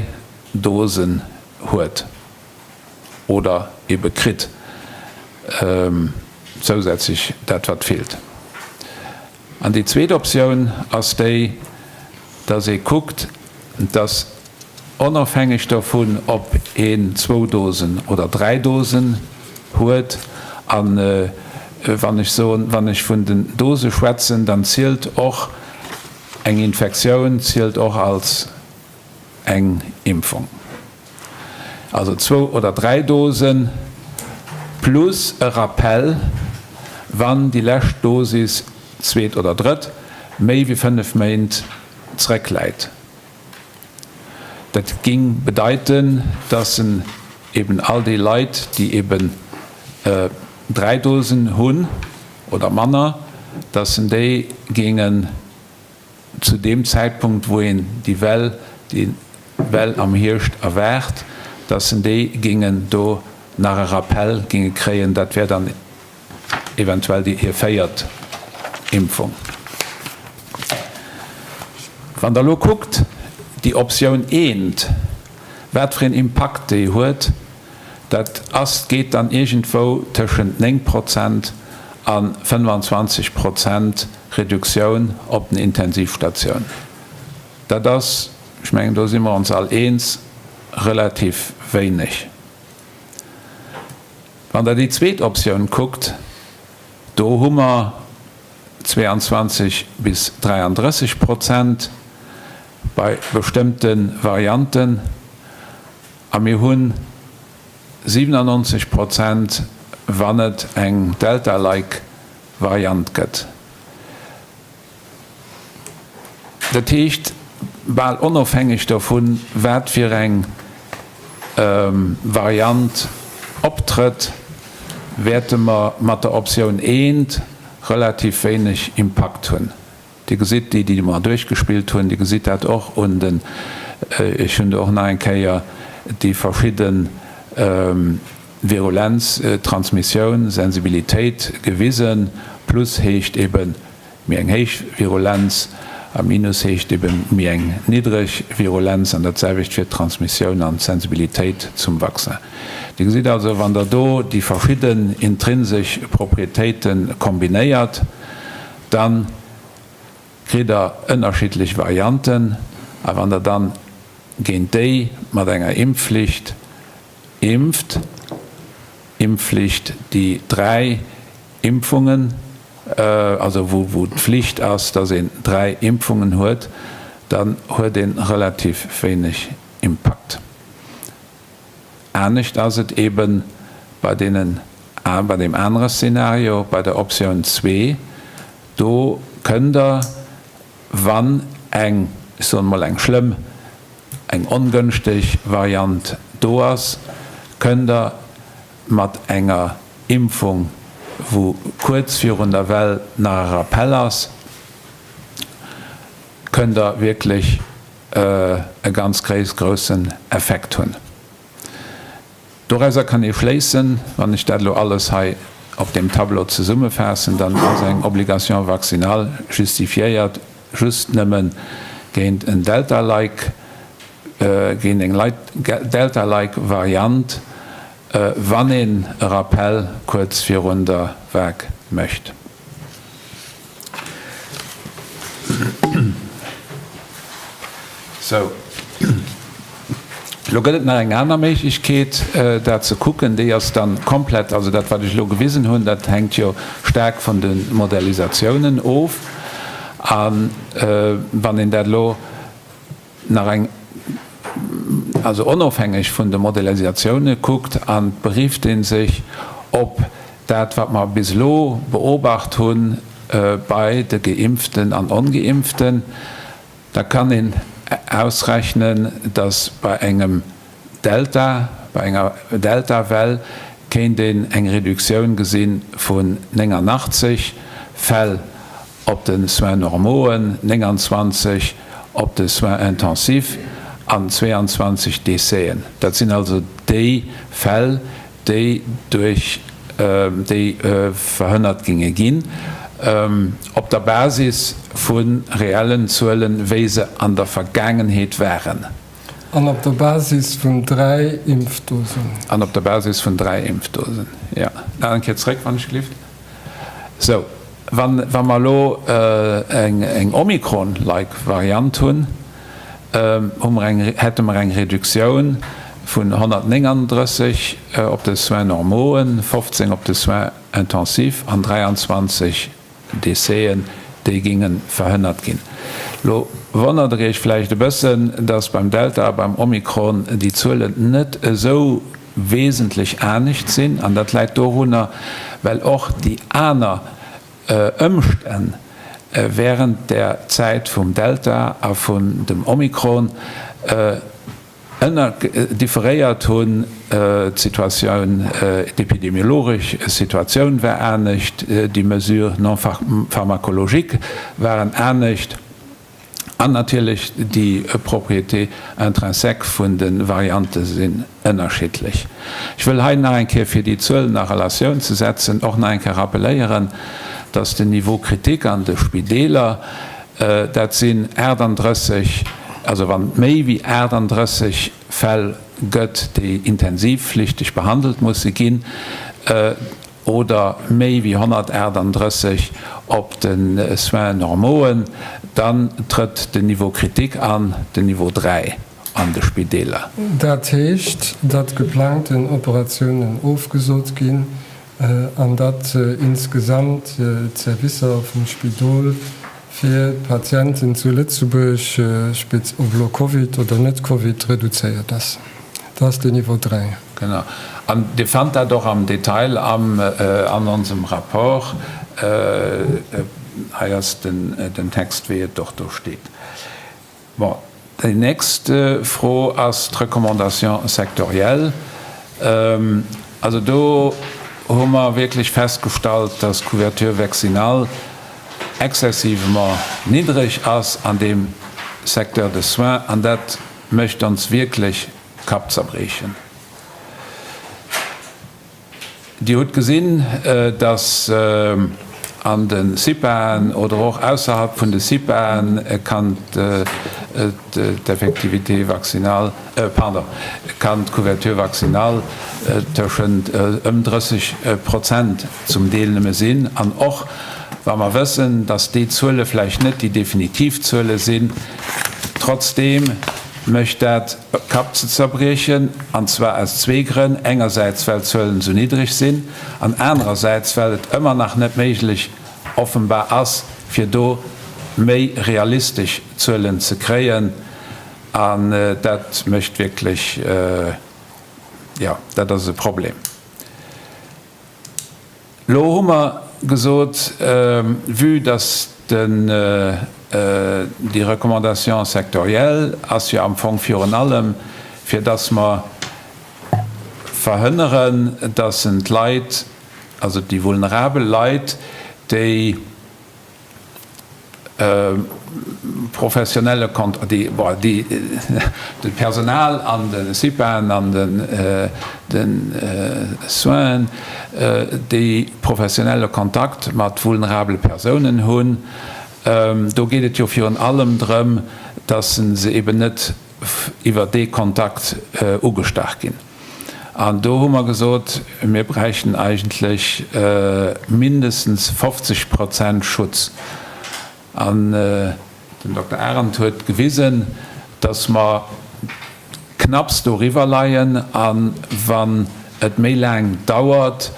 Dosen huet oder ebe kritt, zousätzlech dat wat feelt. An déi zweet Optioun ass déi, dass ee kuckt, dass onofhängeg dovun, ob een zwou Dosen oder dräi Dosen huet, a wann ech soen, wann ech vun den Dose schwätzen, dann zielt och eng Infektioun zielt och als eng Impfung, also zwou oder dräi Dosen plus e Rappell, wann déi lescht Dosis, zweet oder drëtt, méi wéi 5 Méint zréckläit. Dat géing bedeiten, dass en eben all déi Leit, déi eben dräi Dosen hunn oder manner, dass en déi géingen zu deem Zäitpunkt, wou een déi Well, déi Well am Hierscht erwaart, dass en déi géingen do nach e Rappell géinge kréien. Dat wär dann eventuell déi hir véiert Impfung. Wann Der elo kuckt, déi Optioun eent, wat fir een Impakt déi huet, dat ass, geet dann iergendwou tëschent 9 Prozent a 25 Prozent Reduktioun op den Intensivstatioun. Dat ass, ech mengen, do si mer ons all eens, relativ wéineg. Wann Der déi zweet Optioun kuckt, do hu mer 22 bis 33 Prozent bei bestëmmte Varianten a mir hu 97 Prozent, wann et eng Delta-like Variant gëtt. Dat heescht, bal onofhängeg dovun, wat fir eng Variant optrëtt, wäerte mer mat der Optioun eent relativ wéineg Impakt hunn. Dir gesitt, déi, déi mer duerchgespillt hunn, Dir gesitt dat och un den, ech hunn do och nach eng Kéier déi verschidde Virulenz, Transmissioun, Sensibilitéit gewisen. Plus heescht eben méi eng héich Virulenz a Minus heescht eben méi eng niddreg Virulenz an dat selwecht fir d'Transmissioun an d'Sensibilitéit zum Vaccin. Dir gesitt also, wann Der do déi verschidden intrinsesch Proprietéite kombinéiert, da kritt Der ënnerschiddlech Varianten a wann Der dann géint déi mat enger Impfflicht impft, Impfflicht, déi 3 Impfungen, also wou d'Flicht ass, dass een 3 Impfungen huet, dann huet ee relativ wéineg Impakt. Anescht ass et eebe bei deenen, bei deem anere Szenario, bei der Optioun zwee. Do kënnt Der, wann eng, ech soen emol eng schlëmm, eng ongënschteg Variant do ass, kënnt Der mat enger Impfung, wou kuerz virun der Well nach e Rappell ass, kënnt Der wierklech. e ganz groussen Effekt hunn. Dorauser kann ee schléissen, wann ech dat elo alles hei op deem Tableau zesummefaassen, dann ass eng Obligation vaccinale justifiéiert just nëmme géint en Delta-like, géint eng Delta-like Variant, wann een e Rappel kuerz virun der Vague mécht. Sou, elo gëtt et nach eng aner Méiglechkeet, dat ze kucken. Déi ass dann komplett, also dat, wat ech elo gewisen hunn, dat hänkt jo staark vun de Modellisatiounen of. A wann een dat elo nach eng, also onofhängeg vun de Modellisatioune kuckt an berifft ee sech op dat, wat mer bis elo beobacht hu bei de Geimpften an Ongeimpften, da kann een ausrechnen, datt bei engem Delta, bei enger Delta-Well kéint een eng Reduktioun gesi vun 89 Fäll op de Soins normauxen, 29 op de Soins intensifs an 22 Décèsen. Dat sinn also déi Fäll, déi duerch déi verhënnert géinge ginn, op der Basis vu reellen Zuelen, wéi se an der Vergaangenheet waren. An op der Basis vun 3 Impfdosen. An op der Basis vun 3 Impfdosen, jo. Nach eng Kéier zréck, wann ech gelift. Sou, wann, wa mer elo eng Omikron-like Variant hunn, hu mer eng, hätte mer eng Reduktioun vun 139 op de Soins normauxen, 15 op de Soins intensifs an 23 Décèsen, déi géinge verhënnert ginn. Lo wonnert Der Iech vläicht e bëssen, dass beim Delta a beim Omikron déi Zuelen net esou wesentlech anescht sinn. An dat läit dorunner, well och déi aner Ëmstänn während der Zäit vum Delta a vun dem Omikron ënner differéiert hunn. D'Situatioun, d'epidemiologesch Situatioun war anescht, déi Mesures non pharmacologiques waren anescht an natierlech déi Propriétés intrinsèques vun de Variante sinn ënnerschiddlech. Ech wëll hei nach eng Kéier, fir déi Zuelen a Relatioun ze setzen, och nach eng Kéier rappeléieren, dass den Niveau critique an de Spideeler, Dat sinn 38, also wann et méi wéi 38 Fäll gëtt, déi intensivflichteg behandelt musse ginn, oder méi wéi 138 op de Soins normauxen, dann trëtt den Niveau critique an, den Niveau 3 an de Spideeler. Dat heescht, datt geplangten Operatiounen ofgesot ginn an datt insgesamt d'Servicer vum Spidol fir d'Patienten zu Lëtzebuerg, spez. Ob elo Covid oder net Covid, reduzéiert ass. Dat ass den Niveau 3. Genau. An Dir fannt dat och am Detail am an onsem Rapport. Hei ass den Text, wéi et och do steet. Bon, déi nächst Fro ass d'Recommandation sectorielle. Also do hu mer wierklech festgestallt, dass d'Couverture vaccinale excessivement niddreg ass an deem Secteur de soins, an dat mécht ons wierklech Kappzerbriechen. Dir hutt gesinn, dass an de CIPAen oder och ausserhalb vun de CIPAen kann d'Effectivité vaccinale, pardon, kann d'Couverture vaccinale tëschent ëm 30 Prozent zum Deel nëmme sinn. An och wa mer wëssen, dass déi Zuele vläicht net déi definitiv Zuele sinn, trotzdeem mécht dat Kapp ze zerbriechen, an zwar aus zwee Grënn, engersäits well d'Zuelen esou niddreg sinn an anerersäits well et ëmmer nach net méiglech offenbar ass, fir do méi realistesch Zuelen ze kréien. An dat mécht wierklech, jo, dat ass e Problem. Lo hu mer gesot, vue dass den, déi Recommandation sectorielle ass jo am Fong virun allem, fir dass mer verhënneren, dass en d'Leit, also déi vulnerabel Leit, déi. professionelle Kont-, déi, bon, déi de Personal an de CIPAen an de Soinen, déi professionelle Kontakt mat vulnerabele Persounen hunn. Do geet et jo virun allem drëm, dass se eben net iwwer dee Kontakt ugestach ginn. An do hu mer gesot, mir bräichten eigentlech mindestens 50 Prozent Schutz. An den Dokter Arendt huet gewisen, dass mer knapps doriwwer leien. A wann et méi laang dauert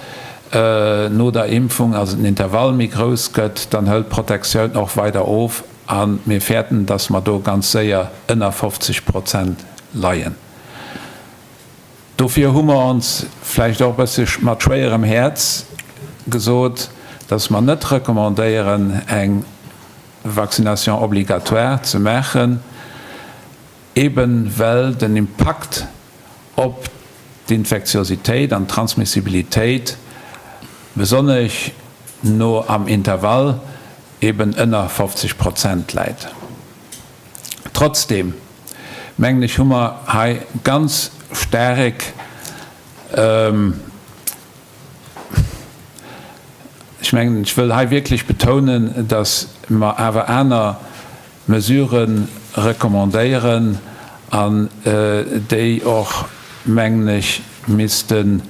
no der Impfung, also den Intervall méi grouss gëtt, dann hëlt d'Protektioun och weider of. A mir fäerten, dass mer do ganz séier ënner 50 Prozent leien. Dofir hu mer ons, vläicht och e bësse mat schwéierem Häerz, gesot, dass mer net recommandéieren, eng Vaccination obligatoire ze maachen, eeben well den Impakt op d'Infektiositéit an d'Transmissibilitéit, besonnesch no am Intervall, eeben ënner 50 Prozent läit. Trotzdem, mengen ech, hu mer hei ganz staark, ech mengen, ech wëll hei wierklech betounen, datt mer awer aner Mesurë recommandéieren an déi och, mengen ech, missten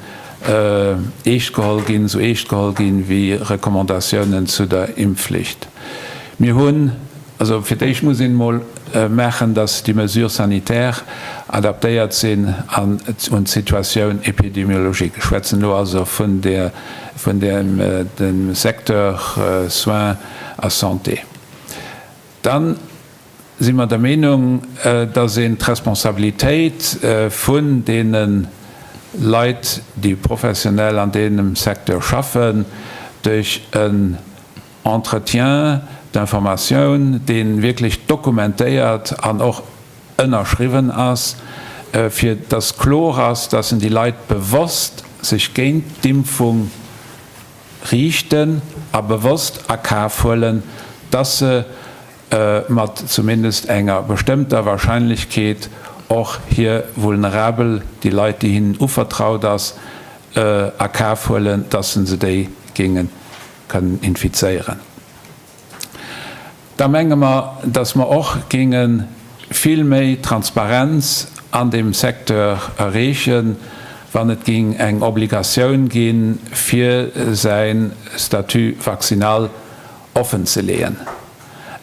eescht geholl ginn, esou eescht geholl ginn, wéi Recommandatiounen zu der Impfflicht. Mir hunn. Also fir d'éischt muss een emol maachen, dass déi Mesures sanitaires adaptéiert sinn an un d'Situatioun épidémiologique. Ech schwätzen elo also vun der, vun dem, dem Secteur Soins a Santé. Dann si mer der Meenung, dass een d'Responsabilitéit vun deene Leit, déi professionell an deemem Secteur schaffen, duerch en Entretien d'information, dee wierklech dokumentéiert an och ënnerschriwwen ass, fir dass kloer ass, dass en déi Leit bewosst sech géint d'Impfung riichten a bewosst a Kaf huelen, dass se mat zumindest enger bestëmmter Wahrscheinlechkeet och hir Vulnerabel, déi Leit, déi hinnen uvertraut ass, a Kaf huelen, dass se déi géinge kënnen infizéieren. Da menge mer, dass mer och géinge vill méi Transparenz an deem Secteur erreechen, wann et géing eng Obligatioun ginn, fir säi Statut vaccinal offenzeleeën.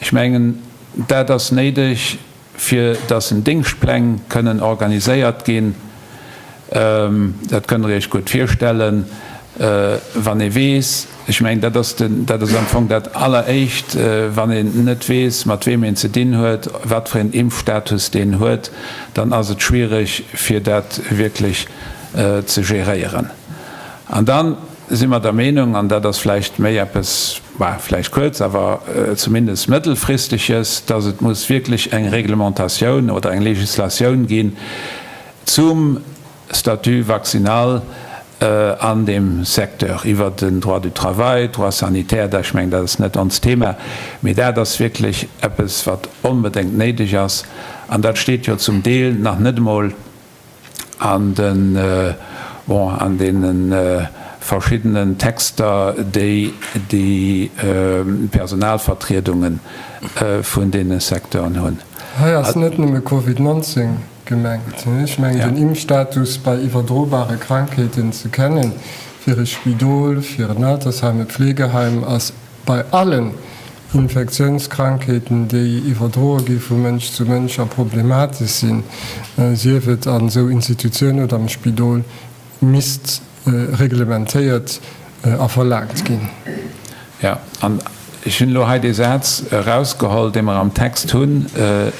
Ech mengen, dat ass néideg, fir dass en Déngschtpläng kënnen organiséiert ginn. Dat kënnt Der Iech gutt virstellen, wann ee weess, ech mengen, dat ass den, dat ass am Fong dat Alleréischt, wann een net weess, mat weem een ze dinn huet, wat fir een Impfstatus deen huet, dann ass et schwierig, fir dat wierklech ze geréieren. An dann si mer der Meenung, an dat ass vläicht méi eppes, bah, vläicht kuerz, awer zumindest mëttelfristeges, dass et muss wierklech eng Reglementatioun oder eng Législatioun ginn zum Statut vaccinal an deem Secteur, iwwert den Droit du travail, Droit sanitaire, dat, ech mengen, dat ass net onst Thema, mee dat ass wierklech eppes, wat onbedéngt néideg ass. An dat steet jo zum Deel nach net emol an den, bon, an deene verschiddenen Texter, déi déi Personalvertriedunge vun deene Secteuren hunn. Hei ass net nëmme Covid 19 gemengt. Ech mengen, den Impfstatus bei iwwerdrobare Krankheeten ze kennen, fir e Spidol, fir en Altersheim, e Pflegeheim, ass bei allen Infektiounskrankheeten, déi iwwerdroe gi vu Mënsch zu Mënsch a problematesch sinn, sief et an esou Institutiounen oder am Spidol, misst reglementéiert a verlaangt ginn. Jo, an ech hunn elo hei dee Saz erausgeholl, dee mer am Text hunn,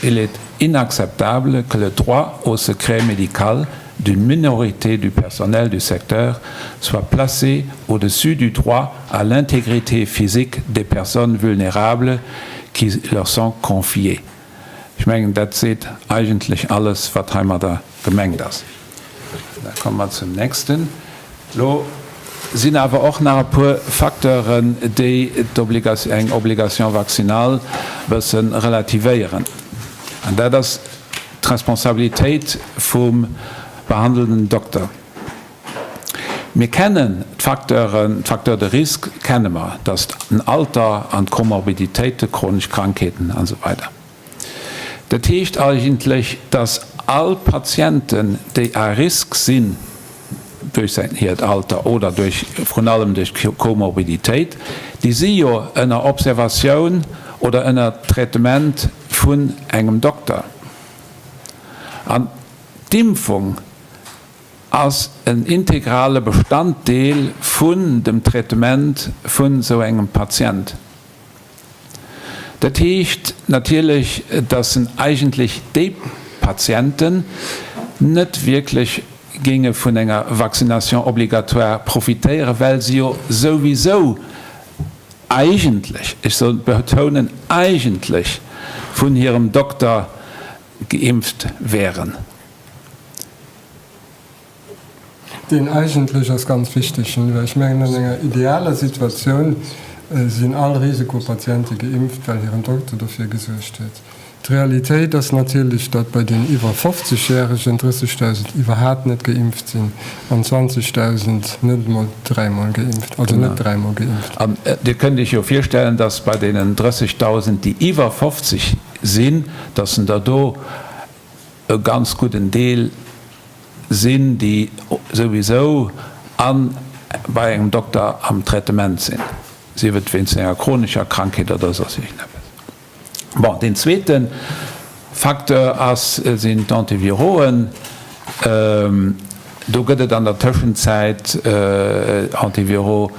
Il est inacceptable que le droit au secret médical d'une minorité du personnel du secteur soit placé au-dessus du droit à l'intégrité physique des personnes vulnérables qui leur sont confiées. Ech mengen, dat seet eigentlech alles, wat heimadder gemengt ass. Da komme mer zum nächsten. Elo. sinn awer och nach e puer Facteuren, déi eng Obligation vaccinale e bësse relativéieren. An dat ass d'Responsabilitéit vum behandelnden Dokter. Mir kennen d'Facteuren, d'Facteurs de risque kenne mer, dat ass den Alter an d'Comorbiditéiten, chronesch Krankheeten an esou weider. Dat heescht eigentlech, dass all Patienten, déi à risque sinn duerch säin, hiert Alter oder duerch, vrun allem duerch d'Comorbiditéit, déi si jo ënner Observatioun oder ënner Traitement vun engem Dokter. An d'Impfung ass en integrale Bestanddeel vun dem Traitement vun esou engem Patient. Dat heescht natierlech, dass en eigentlech déi Patienten net wierklech géinge vun enger Vaccination obligatoire profitéieren, well se jo souwisou eigentlech, ech soll betounen eigentlech, vun hirem Dokter geimpft wären. Deen eigentlech ass ganz wichteg, well ech mengen, an enger idealer Situatioun sinn all Risikopatiente geimpft, well hiren Dokter dofir gesuergt huet. D'Realitéit ass natierlech, datt bei den iwwer 50 Järegen 30.000 iwwerhaapt net geimpft sinn an 20.000 net emol dräimol geimpft, also net dräimol geimpft. An Dir kënnt Iech jo virstellen, datt bei deenen 30.000, déi iwwer 50 sinn, datt en der do e ganz gudden Deel sinn, déi souwisou a bei engem Dokter am Traitement sinn, sief et wéinst enger chronescher Krankheet oder soss iergendeppes. Bon, deen zweete Facteur ass, sinn d'Antiviroen. Do gëtt et an der Tëschenzäit Antiviro,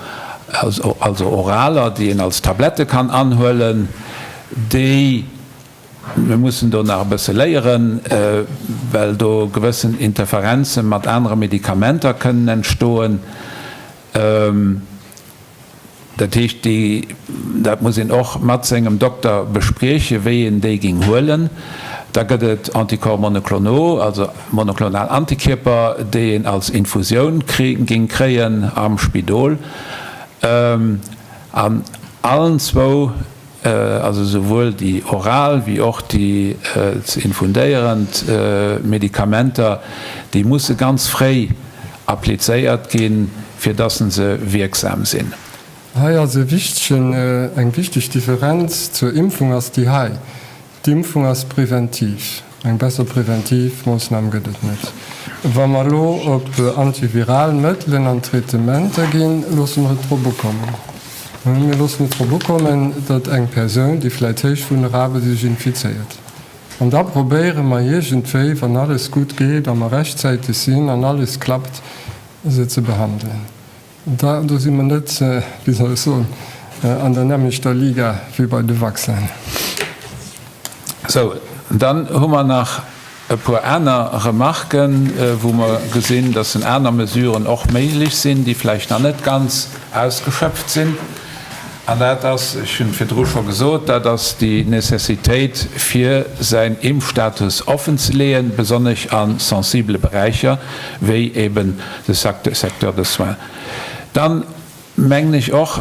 also oraler, déi een als Tablette kann anhuelen, déi, Mir mussen do nach e bësse léieren, well do gewëssen Interferenze mat anere Medikamenter kënnen entstoen. Dat heescht, déi, dat muss een och mat sengem Dokter bespriechen, wéi een déi géing huelen. Da gëtt et Anticorps monoclonaux, also monoklonal Antikierper, déi een als Infusioun géing kréien am Spidol. An allen zwou also souwuel déi oral wéi och déi ze infundéierend Medikamenter, déi musse ganz fréi applizéiert ginn, fir dass se wierksam sinn. Hei ass e wichtegen, eng wichteg Differenz zur Impfung ass déi hei, D'Impfung ass preventiv. Eng besser preventiv Moossnam gëtt et net. Wa mer elo op antiviral Mëttelen an Traitementer ginn, loosse mer et drop ukommen. Mir loossen et drop ukommen, datt eng Persoun, déi vläicht héich vulnerabel sech infizéiert. An da probéiere mer iergendwéi, wann alles gutt geet a mer rechtzäiteg sinn an alles klappt, se ze behandelen. Da, do si mer net, wéi soll ech soen, an der nämmlechter Liga wéi bei de Vaccinen. Sou, dann hu mer nach e puer aner Remarken, wou mer gesinn, dass en aner Mesuren och méiglech sinn, déi vläicht nach net ganz ausgeschöpft sinn. An dat ass, ech hunn et virdru scho gesot, dat ass déi Necessitéit, fir säin Impfstatus offenzeleeën, besonnesch a sensibele Beräicher, wéi eben de Secteur des soins. Dann, mengen ech och,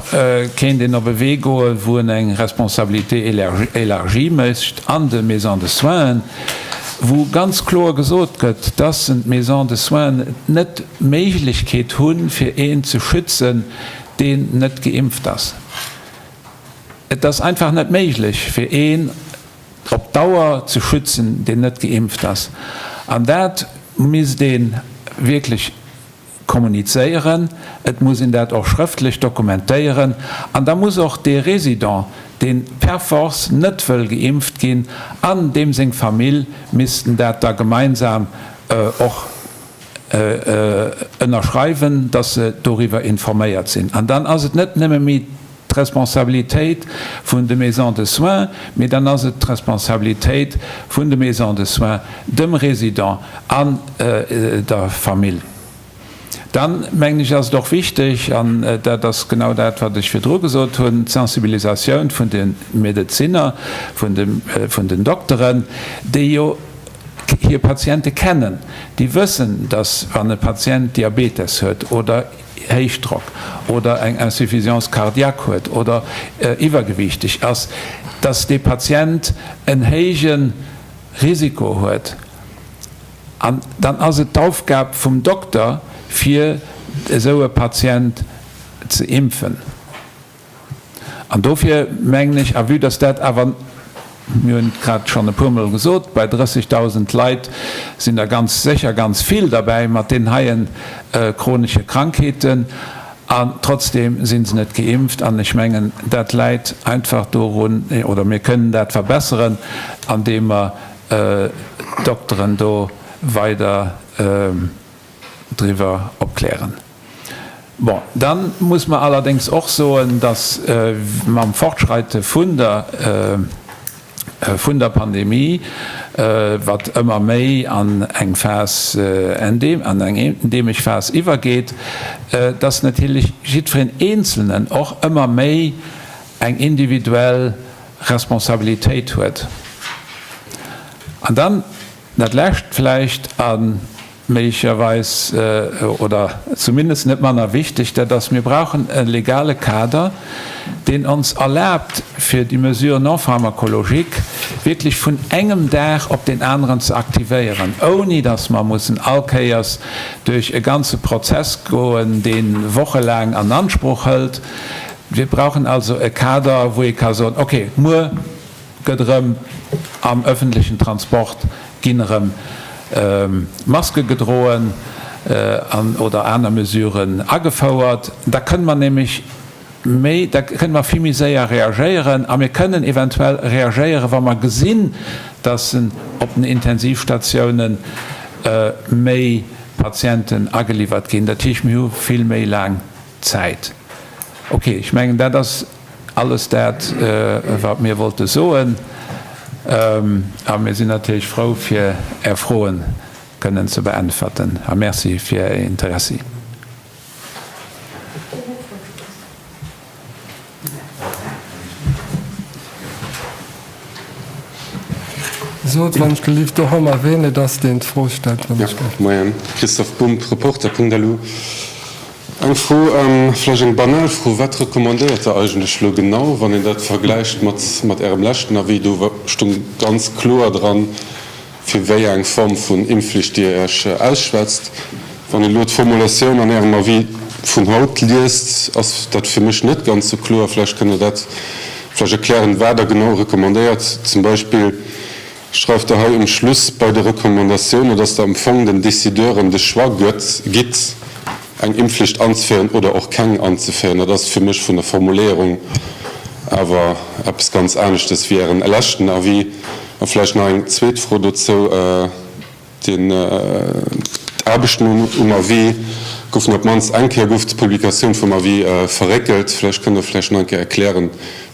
kéint een op e Wee goen, wou en eng Responsabilité élargie mécht an de Maisons de soins, wou ganz kloer gesot gëtt, dass d'Maisons de soins net d'Méiglechkeet hunn, fir een ze schützen, deen net geimpft ass. Et ass einfach net méiglech, fir een op Dauer ze schützen, deen net geimpft ass. An dat misst ee wierklech kommunizéieren. Et muss een dat och schrëftlech dokumentéieren. An da muss och dee Résident, deen per force net wëll geimpft ginn, an deem seng Famill missten dat da gemeinsam och ënnerschreiwen, dass se doriwwer informéiert sinn. An dann ass et net nëmme méi d'Responsabilitéit vun de Maisons de soins, mee dann ass et d'Responsabilitéit vun de Maisons de soins, dem Résident an der Famill. Dann, mengen ech, ass et och wichteg, an dat ass genau dat, wat ech virdru gesot hunn, d'Sensibilisatioun vun de Medezinner, vun den Dokteren, déi jo hir Patiente kennen, déi wëssen, dass wann e Patient Diabetes huet oder. Héichdrock oder eng Insuffisance cardiaque huet oder iwwergewiichteg ass, dass dee Patient en héije Risiko huet. An dann ass et d'Aufgab vum Dokter, fir esou e Patient ze impfen. An dofir mengen ech, a vue dass dat awer, mir hunn et grad schonn e puermol gesot, bei 30.000 Leit sinn der ganz sécher ganz vill derbäi mat deenen heie chronesche Krankheeten, an trotzdem si se net geimpft. An ech mengen, dat läit einfach dorun, oder mir kënnen dat verbesseren, andeem mer d'Dokteren do weider driwwer opklären. Bon, da muss mer allerdéngs och soen, dass mam Fortschreite vun der, vun der Pandemie, wat ëmmer méi an eng Phas, an eng endeemesch Phas iwwergeet, dass natierlech jiddwereen Eenzelnen och ëmmer méi eng individuell Responsabilitéit huet. An dann dat Lescht vläicht, a méiglecherweis oder zumindest net manner wichteg, dat ass, mir brauchen e legale Kader, deen ons erlaabt, fir déi Mesures non pharmacologiques wierklech vun engem Dag op deen aneren ze aktivéieren, ouni dass mer mussen all Kéiers duerch e ganze Prozess goen, dee wochelaang an Ansproch hëlt. Mir brauchen also e Kader, wou ee ka soen, okay, muer gëtt erëm am öffentlichen Transport ginn erëm Maske gedroen an oder aner Mesuren agefouert. Da kënne mer nämlech méi, da kënne mer vill méi séier reagéieren a mir kënnen eventuell reagéieren, wa mer gesinn, dass op den Intensivstatiounen méi Patienten ageliwwert ginn. Dat heescht, mir hu vill méi laang Zäit. Ok, ech mengen, dat ass alles dat, wat mir wollte soen. A mir sinn natierlech frou, fir Är Froe kënnen ze beäntwerten. A Merci fir Är Interessi. Sot wann ech gelift och ëmmer ween et ass deen d'Fro stellt, wann ech gelift. Moien, Christophe Bumb, Reporter.lu. Eng Fro, vläicht eng banal Fro, Wat recommandéiert Der eigentlech elo genau, wann een dat vergläicht mat mat Ärem leschten Avis? Do stung ganz kloer dran, fir wéi eng Form vun Impfflicht Dir Iech ausschwätzt. Wann een elo d'Formulatioun an Ärem Avis vun haut liest, ass dat fir mech net ganz sou kloer. Vläicht kënnt Der dat vläicht erklären, wat Der genau recommandéiert. Zum Beispill schreift Der hei um Schluss bei de Recommandatiounen, dass Der am Fong den Décideuren de Choix gëtt, gitt, eng Impfflicht anzeféieren oder och keng anzeféieren. Dat ass fir mech vun der Formuléierung awer eppes ganz aneschtes wéi Ären leschten Avis. A vläicht nach eng zweet Fro dozou, D'Aarbechten um Avis goufen op d'mannst eng Kéier gouf d'Publikatioun vum Avis verréckelt. Vläicht kënnt Der vläicht nach eng Kéier erklären,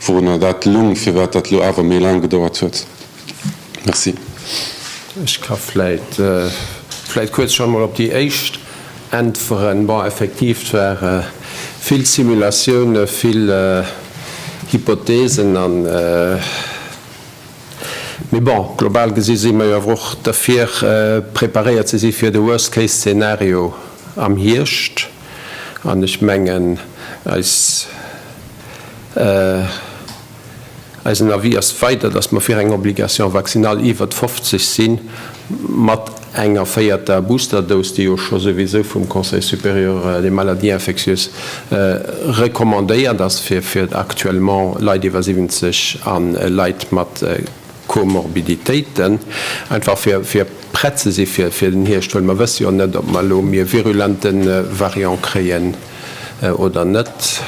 wourunner dat lung, firwat dat elo awer méi laang gedauert huet. Merci. Ech ka vläit vläit kuerz scho mol op déi éischt äntweren. Bon, effektiv, et ware vill Simulatioune, vill Hypotheesen an, mee bon, global gesi si mer jo awer och derfir preparéiert ze si fir de Worst-Case-Szenario am Hierscht. An ech mengen, eis. Eisen Avis ass weider, dass mer fir eng Obligation vaccinale iwwert 50 sinn, mat enger véierter Boosterdose, déi jo scho souwisou vum Conseil supérieur des maladies infectieuses recommandéiert ass fir actuellement Leit iwwer 70 a Leit mat Comorbiditéiten, einfach fir prett ze si fir den Hierscht, well mer wësse jo net, ob mer elo méi e virulente Variant kréien oder net.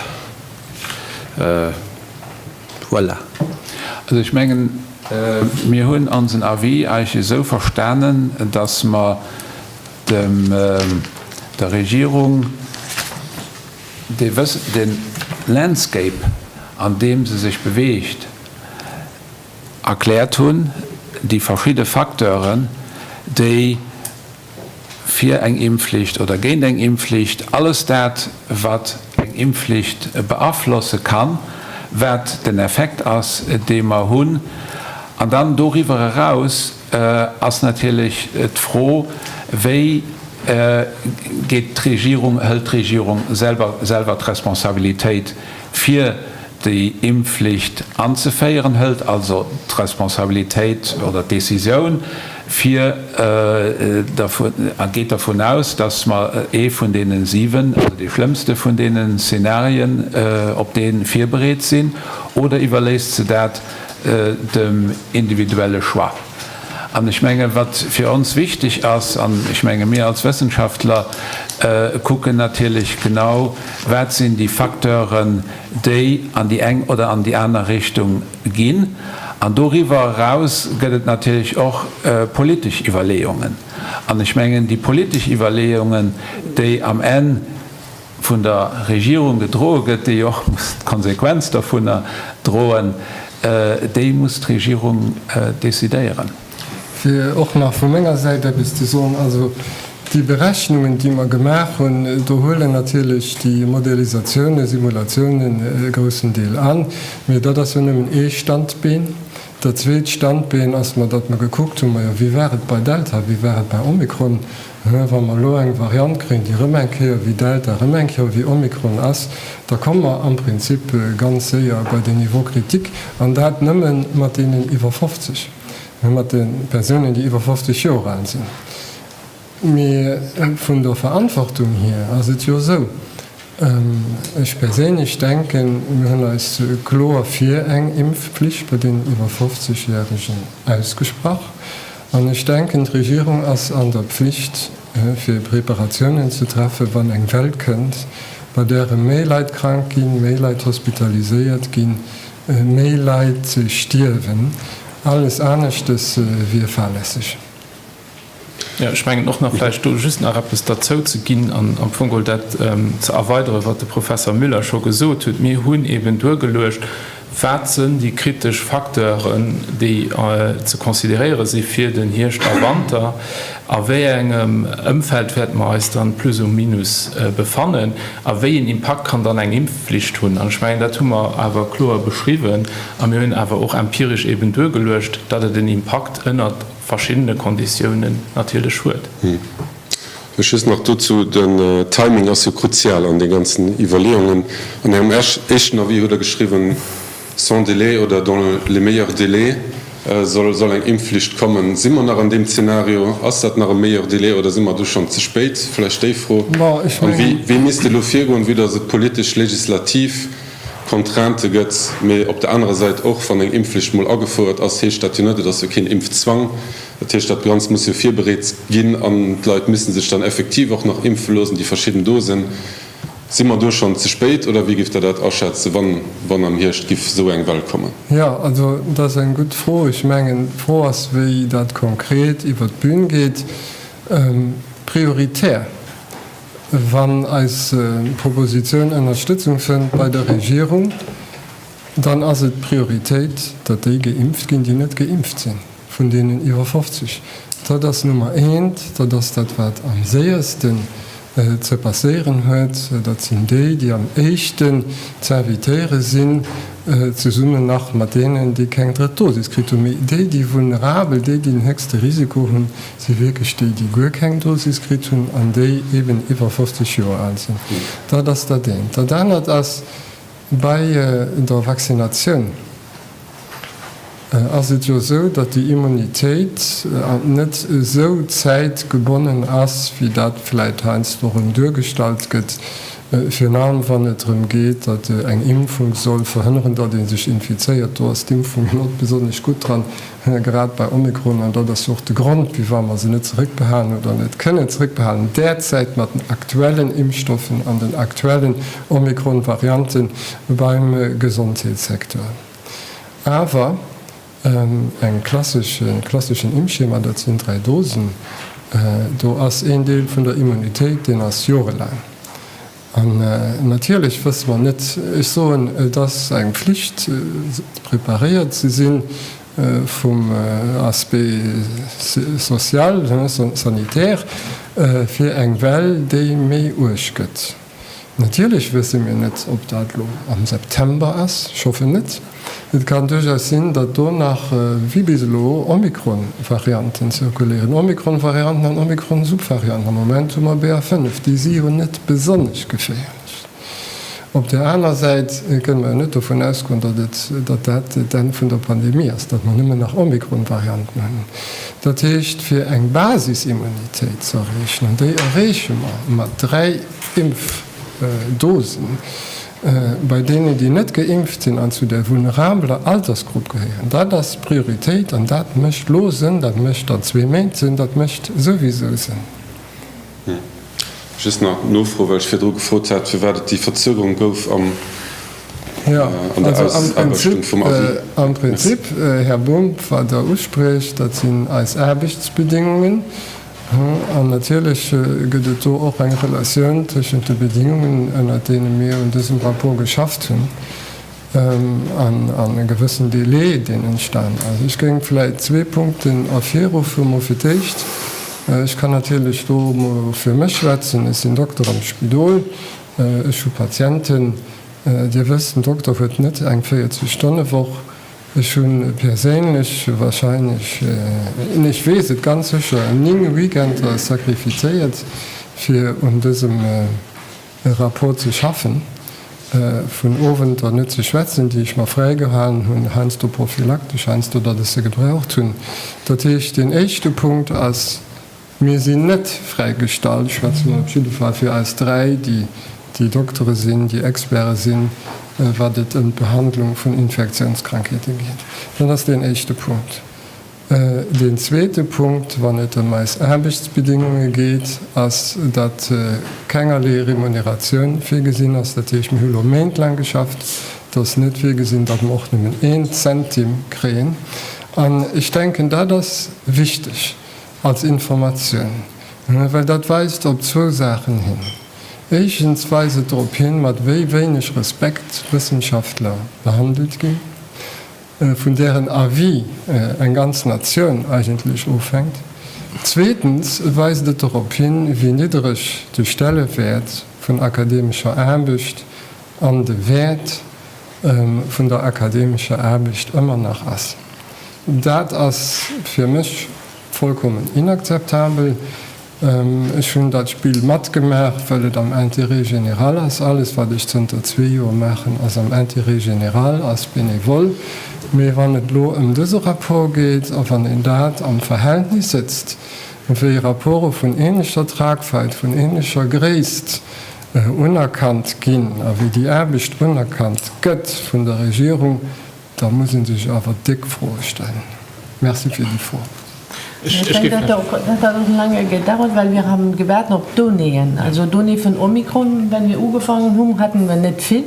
Voilà. Also ech mengen, mir hunn onsen Avis eigentlech esou verstanen, dass mer dem, der Regierung dee Wëss, de Landscape, an deem se sech beweegt, erkläert hunn, déi verschidde Facteuren, déi fir eng Impfflicht oder géint eng Impfflicht, alles dat, wat eng Impfflicht beaflosse kann, wat den Effekt ass, dee mer hunn. An dann doriwwer eraus ass natierlech d'Fro, wéi. Geet d'Regierung, hëlt d'Regierung selwer selwer d'Responsabilitéit fir déi Impfflicht anzeféieren, hëlt also d'Responsabilitéit oder d'Décisioun fir dervun a geet dervun aus, datt mer ee vun deene 7, also dee schlëmmste vun deenen Szenarien, op dee virbereet sinn, oder iwwerléisst se dat dem individuelle Choix? An ech menge wat fir ons wichteg ass, an ech menge mir als Wëssenschaftler kucken natierlech genau, wat sinn déi Facteuren, déi an déi eng oder an déi aner Richtung ginn. An doriwwer eraus gëtt et natierlech och politesch Iwwerleeungen. An ech mengen déi politesch Iwwerleeungen, déi am Enn vun der Regierung gedroe gëtt, déi och muss d'Konsequenz dovunner droen, déi muss d'Regierung decidéieren. Fir och nach vu menger Säit eppes ze soen, also déi Berechnungen, déi mer gemaach hunn, do huelen natierlech déi Modellisatiounen, Simulatiounen e groussen Deel an, mee dat ass jo nëmmen ee Standbeen. Dat zweet Standbeen ass mer, datt mer gekuckt hunn, majo, wéi war et bei Delta, wéi war et bei Omikron? Wa mer elo eng Variant kréien, déi erëm eng Kéier wéi Delta, erëm eng Kéier wéi Omikron ass, da komme mer am Prinzip ganz séier bei den Niveau critique, an dat nëmme mat deenen iwwer 50, mat de Persounen, déi iwwer 50 Joer al sinn. Mee vun der Verantwortung hier ass et jo esou, ech perséinlech denken, mir hunn eis kloer fir eng Impfpflicht bei deenen iwwer 50 Järegen ausgesprach. An ech denken, d'Regierung ass an der Pflicht, fir Preparatiounen ze treffen, wann eng Well kënnt, bei där erëm méi Leit krank ginn, méi Leit hospitaliséiert ginn, méi Leit stierwen. Alles aneschtes wier fahrlässeg. Jo, ech mengen och nach vläicht do just nach eppes derzou ze ginn an am Fong geholl dat ze erweideren, wat de Professor Müller scho gesot huet. Mir hunn eben duergeluecht, Wat sënn déi kritesch Facteuren, déi ze consideréiere si fir den Hierscht a Wanter? A wéi engem Ëmfeld wäerte mer eis dann plus ou minus befannen? A wéi een Impakt kann dann eng Impfflicht hunn? An ech mengen, dat hu mer awer kloer beschriwwen a mir hunn awer och empiresch eben duergeluecht, datt et en Impakt ënnert verschiddene Konditiounen natierlech huet. Ech just nach dozou, Den Timing ass jo kruzial an de ganzen Iwwerleeungen. An Ärem éischten Avis hutt Der geschriwwen, sans délai oder dans les meilleurs délais soll eng Impfflicht kommen. Si mer nach an deem Zeenario? Ass dat nach e meilleur délai oder si mer do schonn ze spéit? Vläicht déi Fro. An wéi misst elo virgoen, vue dass et politesch, legislativ Contraintë gëtt, mee op der anerer Säit och, wann eng Impfflicht mol agefouert ass, heescht dat jo net, et ass jo keen Impfzwang, Dat heescht, dat Ganzt muss jo virbereet ginn an d'Leit müssen sech dann effektiv och nach impfe loossen, déi verschidden Dosen. Si mer do schonn ze spéit oder wéi giff Der dat aschätzen, wann, wann am Hierscht giff esou eng Well kommen? Jo, also dat ass eng gutt Fro. Ech mengen, d'Fro ass, wéi dat konkret iwwert d'Bün geet. Prioritär, wann eis Propositioun Ënnerstëtzung fënnt bei der Regierung, dann ass et d'Prioritéit, datt déi geimpft ginn, déi net geimpft sinn. Vun deenen iwwer 50. Dat ass Nummer eent, dat ass dat, wat am séiersten ze passéieren huet. Dat sinn déi, déi am éischten z'invitéiere sinn, zesummen nach mat deenen, déi keng drëtt Dosis kritt hunn. Mee déi, déi vulnerabel, déi, déi den héchste Risiko hunn, si wierklech déi, déi guer keng Dosis kritt hunn an déi eeben iwwer 50 Joer al sinn. Dat ass dat eent. Dat anert ass bei der Vaccinatioun. Ass et jo esou, datt déi Immunitéit net esou zäitgebonnen ass, wéi dat vläit heiansdo erëm duergestallt gëtt, virun allem wann et drëm geet, datt eng Impfung soll verhënneren, datt ee sech infizéiert. Do ass d'Impfung net besonnesch gutt dran, grad bei Omikron. An dat ass jo och de Grond, firwat mer se net zeréckbehalen oder net kënnen zeréckbehalen derzäit mat den aktuellen Impfstoffen an den aktuellen Omikron-Variante beim Gesondheetssecteur. Awer eng klassesch, e klasseschen Impfschema, dat sinn 3 Dosen, do ass een Deel vun der Immunitéit, deen ass jorelaang. An natierlech wësse mer net, ech soen, et ass eng Pflicht, preparéiert ze si vum Aspect social, sanitaire, fir eng Well, déi méi uerg gëtt. Natierlech wësse mir net, ob dat elo am September ass, ech hoffen net. Et kann duerchaus sinn, datt do nach, wéi bis elo, Omikron-Varianten zirkuléieren. Omikron-Varianten an Omikron-Subvarianten. Am Moment hu mer BA. 5, déi si jo net besonnesch geféierlech. Op där aner Säit kënne mer jo net dovun ausgoen, datt et, datt dat d'Enn vun der Pandemie ass, datt mer nëmmen nach Omikron-Varianten hunn. Dat heescht, fir eng Basisimmunitéit ze erreechen, an déi erreeche mer mat 3 Impfdosen bei deenen, déi net geimpft sinn an zu der vulnerabeler Altersgrupp gehéieren, dat ass d'Prioritéit an dat mécht lo Sënn, dat mécht an zwee Méint Sënn, dat mécht souwisou Sënn. Just nach d'Nofro, well ech virdru gefrot hat, firwat et déi Verzögerung gouf an der Ausaarbechtung vum Avis. Am Prinzip, Här Bumb, wat Der uspriecht, dat sinn eis Aarbechtsbedingungen. An natierlech gëtt et do och eng Relatioun tëschent de Bedingungen, ënnert deene mir un dësem Rapport geschafft hunn, an e gewëssen Delai, deen entstan ass. Ech géing vläicht zwee Punkten ervirruffen. Mol fir d'éischt, ech kann natierlech do mol fir mech schwätzen, ech sinn Dokter am Spidol, ech hu Patienten. Dir wësst, en Dokter huet net eng 40 Stonne-Woch. Ech hu perséinlech wahrscheinlech, nee ech weess et ganz sécher, 9 Weekender sacrifizéiert, fir un dësem Rapport ze schaffen, vun Owenter net ze schwätzen, déi ech mer fräigehalen hunn, heiansdo prophylaktesch, heiansdo datt ech se gebraucht hunn. Dat heescht, deen éischte Punkt ass, Mir sinn net fräigestallt, ech schwätze mol op jidde Fall fir eis dräi, déi déi Doktere sinn, déi Experte sinn, wat et ëm d'Behandlung vun Infektiounskrankheete geet. Dat ass deen éischte Punkt. Deen zweete Punkt, wann et ëm eis Aarbechtsbedingunge geet, ass, datt kengerlee Remuneratioun virgesinn ass. Dat heescht, mir hu lo méintlaang geschafft. Et ass net virgesinn, datt mer och nëmmen een Centime kréien. An ech denken, dat ass wichteg. Als Informatioun, well dat weist op zwou Saachen hin. Éischtens weist et drop hin, mat wéi wéineg Respekt Wëssenschaftler behandelt ginn, vun dären Avis eng ganz Natioun eigentlech ofhänkt. Zweetens weist et dorop hin, wéi niddereg de Stellewäert vun akademescher Aarbecht an de Wäert vun der akademescher Aarbecht ëmmer nach ass. Dat ass fir mech vollkommen inakzeptabel. Ech hunn dat Spill matgemaach, well et am Intérêt général ass. Alles, wat ech zënter zwee Joer maachen, ass am Intérêt général, ass bénévol. Mee wann et elo ëm dëse Rapport geet a wann een dat am Verhältnis sëtzt, wéi Rapporte vun ähnlecher Tragweit, vun ähnlecher Gréisst unerkannt ginn a wéi déi Aarbecht unerkannt gëtt vun der Regierung, Da muss ee sech awer déck Froe stellen. Merci fir déi Fro. Ech denke, dat hat och laange gedauert, well wir haben gewaart op Donnéeën. Also Donnéeë vun Omikron, wenn wir ugefangen hunn, hatten wir net vill.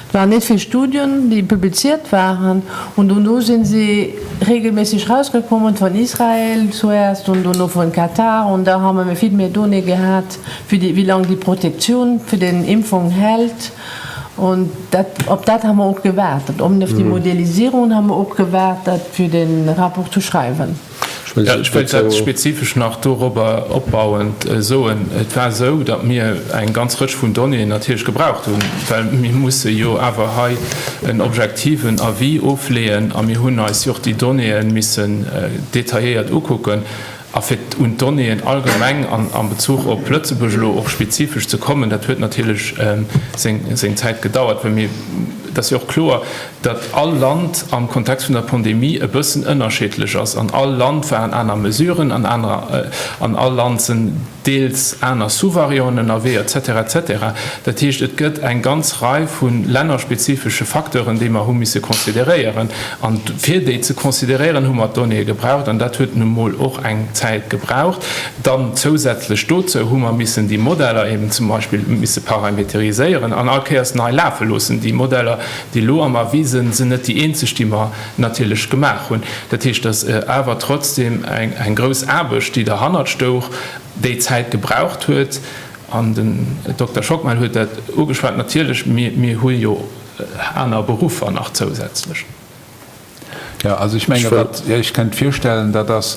Et waren net vill Studien, déi publiziert waren. Und dono sinn se regelmäßig rausgekommen, von Israel zuerst und dono von Katar. Und da haben wir vill méi Donnéeë gehat, fir déi, wéi lang déi Protektioun fir den Impfung hält. Und dat, op dat hu mer och gewaart. Op déi Modellisierung hu mer och gewaart, dat fir de Rapport zu schreiwen. Ech wëllt dat spezifesch nach dorobber opbauend soen. Et war esou, datt mir eng ganz Rëtsch vun Donnéeën natierlech gebraucht hunn, well mir musse jo awer hei en objektiven Avis ofleeën a mir hunn eis jo och déi Donnéeë missen detailléiert ukucken. A fir un d'Donnéeën allgemeng an am Bezuch op Lëtzebuerg elo och spezifesch ze kommen, dat huet natierlech seng Zäit gedauert, well mir, et ass jo och kloer, datt all Land am Kontext vun der Pandemie e bëssen ënnerschiddlech ass. An all Land waren aner Mesuren, an aner, an all Land sinn deels aner Sous-varianten ënnerwee, et cetera, et cetera. Dat heescht, et gëtt eng ganz Rei vu lännerspezifesche Facteuren, déi mer hu misse consideréieren. An fir déi ze consideréieren, hu mer d'Donnéeë gebraucht. An dat huet nu mol och eng Zäit gebraucht. Dann zousätzlech dozou hu mer missen déi Modeller eben zum Beispill misse parameteriséieren an all Kéiers nei lafe loossen. Déi Modeller, déi elo am Avis sinn, sinn net déi eenzeg, déi mer natierlech gemaach hunn. Dat heescht, et ass awer trotzdem eng grouss Aarbecht, déi derhannert stouch, déi Zäit gebraucht huet. An den Dokter Schockmel huet dat ugeschwat, natierlech, mir hu jo aner Beruffer nach zousätzlech. Jo, also ech menge wat ech kënnt virstellen, dat ass,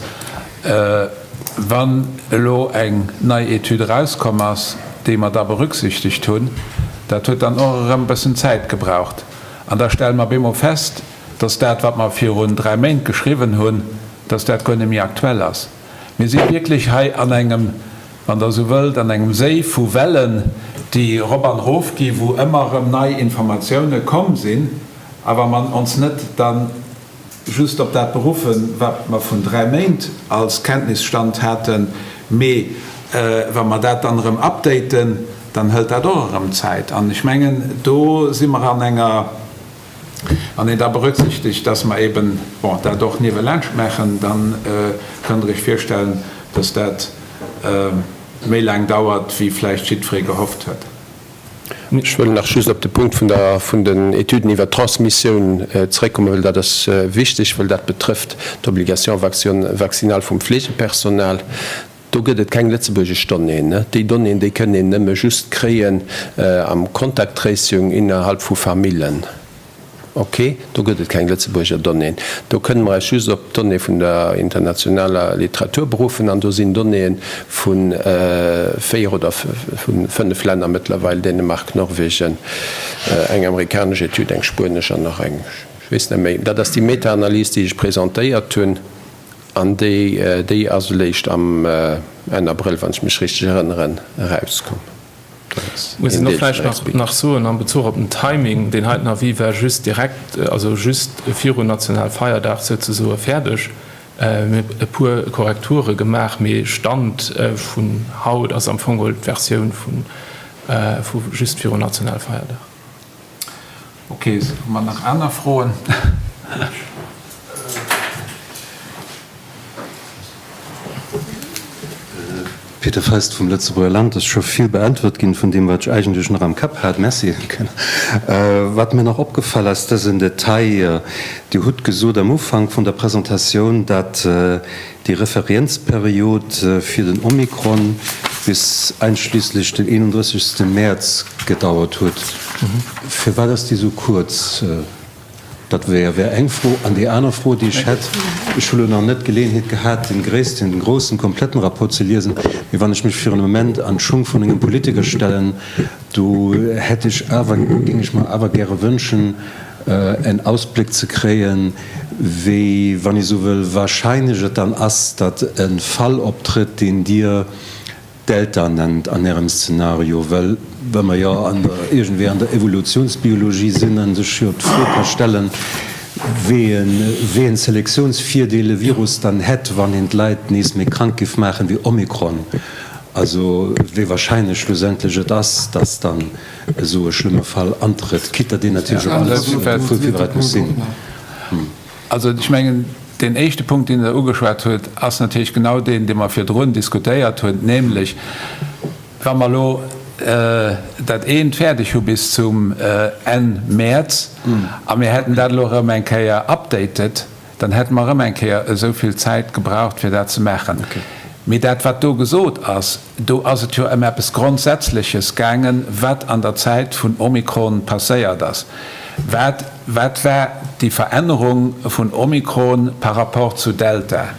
wann elo eng nei Etüd erauskomm ass. déi mer da berücksichtegt hunn, dat huet dann och erëm e bëssen Zäit gebraucht. An da stelle mer bemol fest, dass dat, wat mer virun dräi Méint geschriwwen hunn, dass dat guer net méi aktuell ass. Mir si wierklech hei an engem, wann Der esou wëllt, an engem Séi vu Wellen, déi erop an erof gi, wou ëmmer erëm nei Informatioune komm sinn. A wa mer ons net da just op dat beruffen, wat mer vun dräi Méint als Kenntnisstand haten, mee wa mer dat dann erëm updaten, dann hëlt dat och erëm Zäit. An ech mengen, do si mer an enger, wann een da berücksichtegt, dass mer eben, bon, dat och niewelaanscht maachen, da kënnt Der Iech virstellen, dass dat méi laang dauert, wéi vläicht jiddweree gehofft huet. Ech wëll nach just op de Punkt vun der, vun den Etüden iwwert d'Transmissioun zréckkommen, well dat ass wichteg, well dat betrëfft d'Obligation vaccinale vum Fleegepersonal. Do gëtt et keng lëtzebuergesch Donnéeën. Déi Donnéeën, déi kënn een nëmme just kréien am Contact tracing innerhalb vu Famillen. Ok, do gëtt et keng Lëtzebuerger Donnéeën. Do kënne mer eis just op d'Donnéeë vun der internationaler Literatur beruffen an do sinn Donnéeë vu véier oder vu fënnef Länner mëttlerweil, Dänemark, Norwegen, eng amerikanesch Etüd, eng spuenesch an nach eng, ech weess net méi. Dat ass déi Meta-Analys, déi ech presentéiert hunn. An déi, déi ass eréischt am Enn Abrëll, wann ech mech richteg erënneren, erauskomm. Dat ass Muss een een och Deel vun der vläicht nach, nach soen am Bezuch op den Timing, Deen heiten Avis war just direkt, also just virun Nationalfeierdag souzesoe fäerdeg. Mir hunn e puer Korrekture gemaach, mee Stand vun haut ass am Fong geholl d'Versioun vu, vu just virun Nationalfeierdag. Ok, hu mer nach aner Froen? Peter Feist vum Lëtzebuerger Land. Et ass scho vill beäntwert ginn vun deem, wat ech eigentlech nach am Kapp hat. Merci. Wat mir nach opgefall ass, dat ass en Detail. Dir hutt gesot am Ufank vun der Presentatioun, datt déi Referienzperiod fir den Omikron bis einschliesslech den 31. Mäerz gedauert huet. Firwat ass déi esou kuerz? Dat wär wär eng Fro. An déi aner Fro, déi ech hätt, ech hu lo nach net d'Geleeënheet gehat, den gréissten, den groussen, kompletten Rapport ze liesen, mee wann ech mech fir en Moment an d'Schung vun engem Politiker stellen, do hätt ech awer, géing ech mer awer gäre wënschen, en Ausbléck ze kréien, wéi, wann ee sou wëll, wahrscheinlech et dann ass, datt e Fall optrëtt, deen Dir Delta nennt an Ärem Szenario, well wa mer jo an der, iergendwéi an der Evolutionsbiologie sinn a sech jo d'Fro ka stellen, wéi en, wéi en Selektionsvirdeel e Virus dann hätt, wann en d'Leit nees méi krank géif maachen wéi Omikron, also wéi wahrscheinlech schlussendlech et ass, datt dann esou e schlëmme Fall antrëtt, quitte datt een natierlech op alles virbereet muss sinn. Also ech mengen, deen éischte Punkt, deen Der ugeschwat hutt, ass natierlech genau deen, dee mer virdrun diskutéiert hunn, nämlech wa mer elo dat eent fäerdeg hu bis zum Enn Mäerz a mir hätten dat elo erëm eng Kéier updated, dann hätte mer erëm eng Kéier esou vill Zäit gebraucht, fir dat ze maachen. Mee dat, wat do gesot ass, do ass et jo ëm eppes Grondsätzleches gaangen, wat an der Zäit vun Omikron passéiert ass. Wat, wat war déi Verännerung vun Omikron par rapport zu Delta?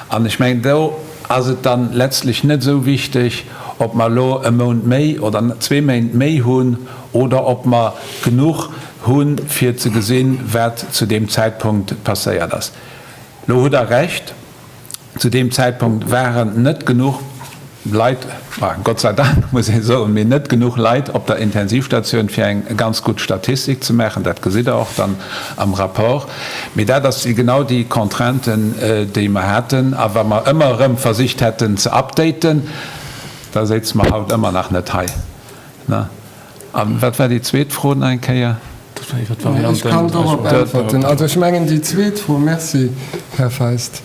An ech mengen, do ass et dann letztlech net esou wichteg, ob mer elo e Mount méi oder zwee Méint méi hunn oder ob mer genuch hunn, fir ze gesinn, wat zu deem Zäitpunkt passéiert ass. Elo hutt Der Recht, zu deem Zäitpunkt waren net genuch Leit, Gott sei Dank muss ee soen, mee net genuch Leit op der Intensivstatioun, fir eng ganz gutt Statistik ze maachen. Dat gesitt Der och dann am Rapport. Mee dat ass genau déi Contrainte, déi mer haten. A wa mer ëmmer erëm versicht hätten ze updaten, da séize mer haut ëmmer nach net hei. A wat war déi zweet Fro nach eng Kéier? Dat war iwwer d'Varianten. Ech kann dorop äntwerten. Also ech mengen déi zweet Fro, Merci, Här Feist,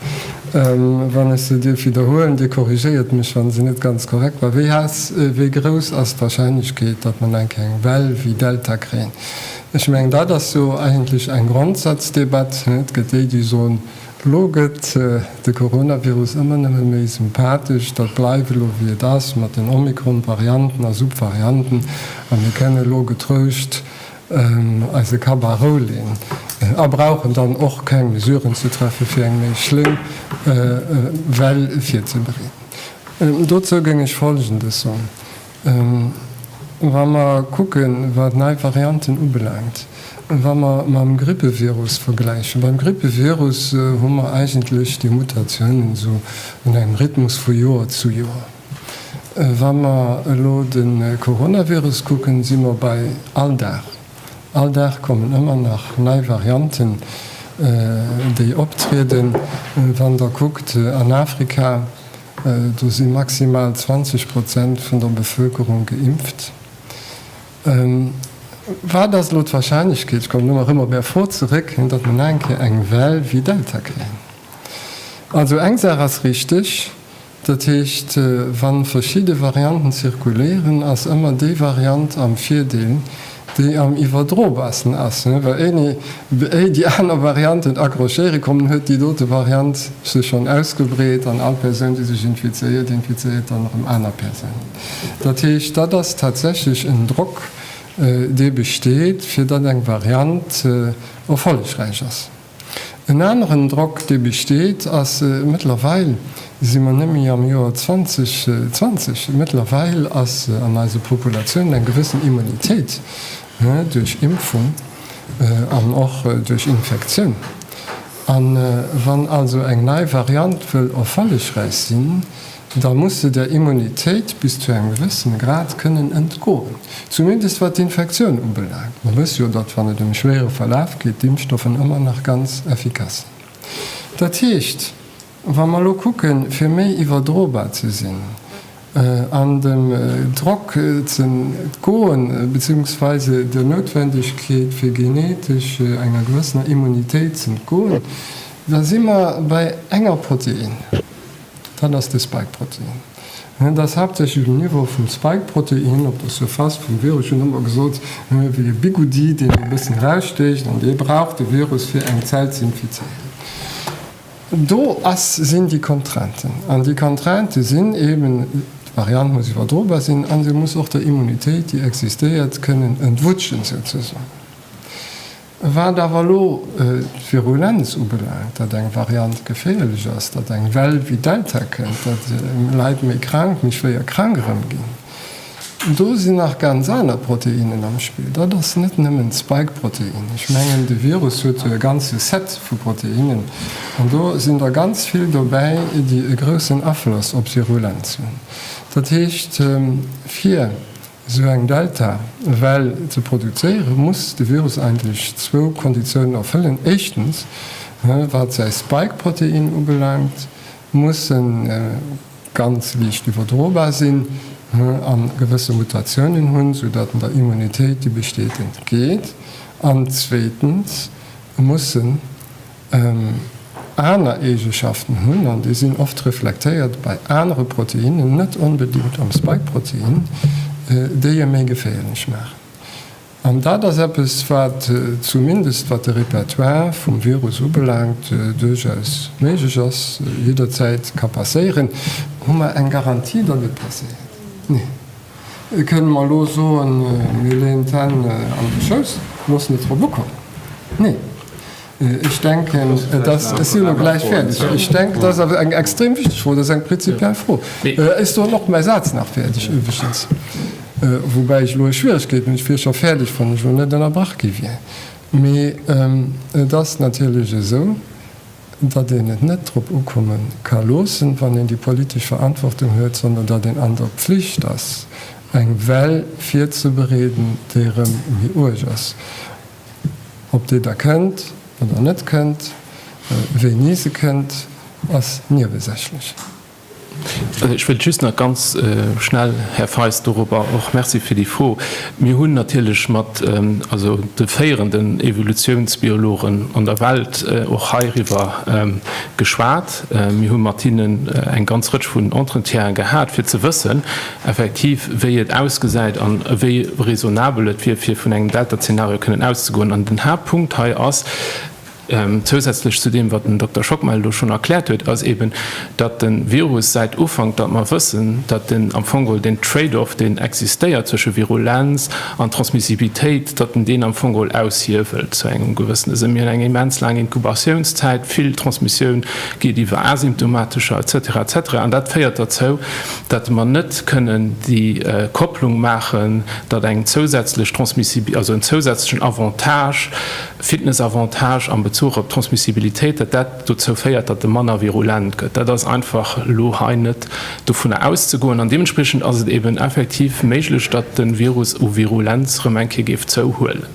wann ech se dierf widderhuelen, Dir korrigéiert mech, wa se net ganz korrekt war, Wéi has, wéi grouss ass d'Wahrscheinlechkeet, datt mer nach eng Kéier eng Well wéi Delta kréien? Ech mengen, dat ass jo eigentlech eng Grondsazdebatt. Et gëtt déi, déi soen, Elo gëtt de Coronavirus ëmmer nëmme méi sympathesch, dat bleift elo wéi et ass mat den Omikron-Varianten a Subvarianten a mir kënnen elo getrouscht eise Kapp a Rou leen a brauchen dann och keng Mesuren ze treffe fir eng méi schlémm Well virzebereeden. Dozou géing ech Folgendes soen. Wa mer kucken, wat nei Varianten ubelaangt, wa mer mam Grippevirus vergläichen, beim Grippevirus hu mer eigentlech déi Mutatiounen esou an engem Rhythmus vu Joer zu Joer. Wa mer elo de Coronavirus kucken, si mer bei all Dag. All Dag kommen ëmmer nach nei Varianten, déi optrieden. Wann Der kuckt an Afrika, Do si maximal 20 Prozent vun der Bevëlkerung geimpft. Wat ass elo d'Warscheinlechkeet, ech kommen elo nach ëmmer op Är Fro zeréck, datt mer nach eng Kéier eng Well wéi Delta kréien? Also eng Saach ass richteg, dat heescht, wa verschidde Varianten zirkuléieren, ass ëmmer déi Variant am Virdeel, déi am iwwerdrobarsten ass, well éini éi déi aner Varianten accrochéiere kommen, huet déi dote Variant sech schonn ausgebreet an all Persoun, déi sech infizéiert, infizéiert dann erëm aner Persounen. Dat heescht, dat ass tatsächlech en Drock, dee besteet, fir datt eng Variant erfollegräich ass. En aneren Drock, dee besteet, ass, Mëttlerweil si mer net méi am Joer 2020, mëttlerweil ass an eise Populatiounen eng gewëssen Immunitéit duerch Impfung an och duerch Infektioun. A wann also eng nei Variant wëll erfollegräich sinn, da muss se där Immunitéit bis zu engem gewëssene Grad kënnen entgoen, zumindest wat d'Infektioun ubelaangt. Mer wësse jo, datt wann et ëm e schwéiere Verlaf geet, d'Impfstoffen ëmmer nach ganz effikass sinn. Dat heescht, wa mer elo kucken, fir méi iwwerdrobar ze sinn an dem Drock ze entgoen, beziehungsweise der Noutwendegkeet fir genetesch enger gewëssener Immunitéit ze entgoen, da si mer bei enger Protein. Dat ass de Spike-Protein. Dat ass haaptsächlech um Niveau vum Spike-Protein op der Surface vum Virus. Ech hunn ëmmer gesot, wéi e Bigoudi, deen do e bëssen erausstécht an dee brauch de Virus, fir eng Zell ze infizéieren. Do ass, sinn déi Contrainten. An déi Contraintë sinn eeben, d'Variant muss iwwerdrobar sinn a se muss och der Immunitéit, déi existéiert, kënnen entwutschen, souzesoen. Wat awer elo d'Virulenz ubelaangt, datt eng Variant geféierlech ass, datt eng Well wéi Delta kënnt, datt Leit méi krank, méi schwéier krank erëm ginn, do sinn nach ganz aner Proteinnen am Spill. Dat ass net nëmmen d'Spike-Protein. Ech mengen, de Virus huet jo e ganze Set vu Proteinnen an do sinn der ganz vill dobäi, déi e groussen Afloss op d'Virulenz hunn. Dat heescht, fir Esou eng Delta-Well ze produzéieren, muss de Virus eigentlech zwou Konditiounen erfëllen, Éischtens, wat säi Spike-Protein ubelaangt, muss e ganz liicht iwwerdrobar sinn a gewësse Mutatiounen hunn, sou datt en der Immunitéit, déi besteet, entgeet. An zweetens muss en aner Eegeschaften hunn, an déi sinn oft reflektéiert bei anere Proteinnen, net onbedingt am Spike-Protein, déi e méi geféierlech maachen. An dat ass eppes, wat zumindest wat de Repertoire vum Virus ubelaangt, duerchaus méiglech ass, jidderzäit ka passéieren. Hu mer eng Garantie, datt et passéiert? Nee. Kënne mer elo soen, mir leeën d'Hänn an de Schouss, loossen et drop ukommen? Nee. Ech denken, et ass, ech sinn elo gläich fäerdeg, ech denken, dat ass awer eng extrem wichteg Fro, dat ass eng prinzipiell Fro. Ech soen och mäi Saz nach fäerdeg iwwregens, woubäi ech elo Schwieregkeeten hunn, ech wier scho fäerdeg, wann ech elo net ënnerbrach gi wier. Mee et ass natierlech esou, datt een et net drop ukomme ka loossen, wann een déi politesch Verantwortung huet, sondern datt een an der Pflicht ass, eng Well virzebereeden, déi erëm méi uerg ass. Ob déi da kënnt oder net kënnt, wéini se kënnt, ass niewesächlech. Ech wëllt just nach ganz schnell, Här Feist, dorobber och Merci fir déi Fro. Mir hunn natierlech mat also de féierenden Evolutionsbiologen an der Welt och heiriwwer geschwat. Mir hu mat hinnen eng ganz Rëtsch vun Entretiene gehat, fir ze wëssen, effektiv, wéi et ausgesäit an wéi raisonnabel et wier, fir vun engem Delta-Zeenario kënnen auszegoen. An den Haaptpunkt hei ass. Zousätzlech zu deem, wat den Dokter Schockmel elo schonn erkläert huet, ass eben, datt de Virus säit Ufank, datt mer wëssen, datt en am Fong geholl deen Trade-off, deen existéiert zwësche Virulenz an Transmissibilitéit, datt en deen am Fong geholl aushiewelt zu engem gewëssene Sënn. Mir hunn eng immens laang Inkubatiounszäit, vill Transmissioun geet iwwer Asymptomatescher et cetera et cetera an dat féiert derzou, datt mer net kënnen déi Kopplung maachen, datt eng zousätzlech Transmissibi-, also en zousätzlechen Avantage, Fitnessavantage am Bezuch op d'Transmissibilitéit, datt dat dozou féiert, datt e manner virulent gëtt. Dat ass einfach elo hei net dovunner auszegoen. An deementspriechend ass et eben effektiv méiglech, datt de Virus u Virulenz erëm eng Kéier géif zouhuelen.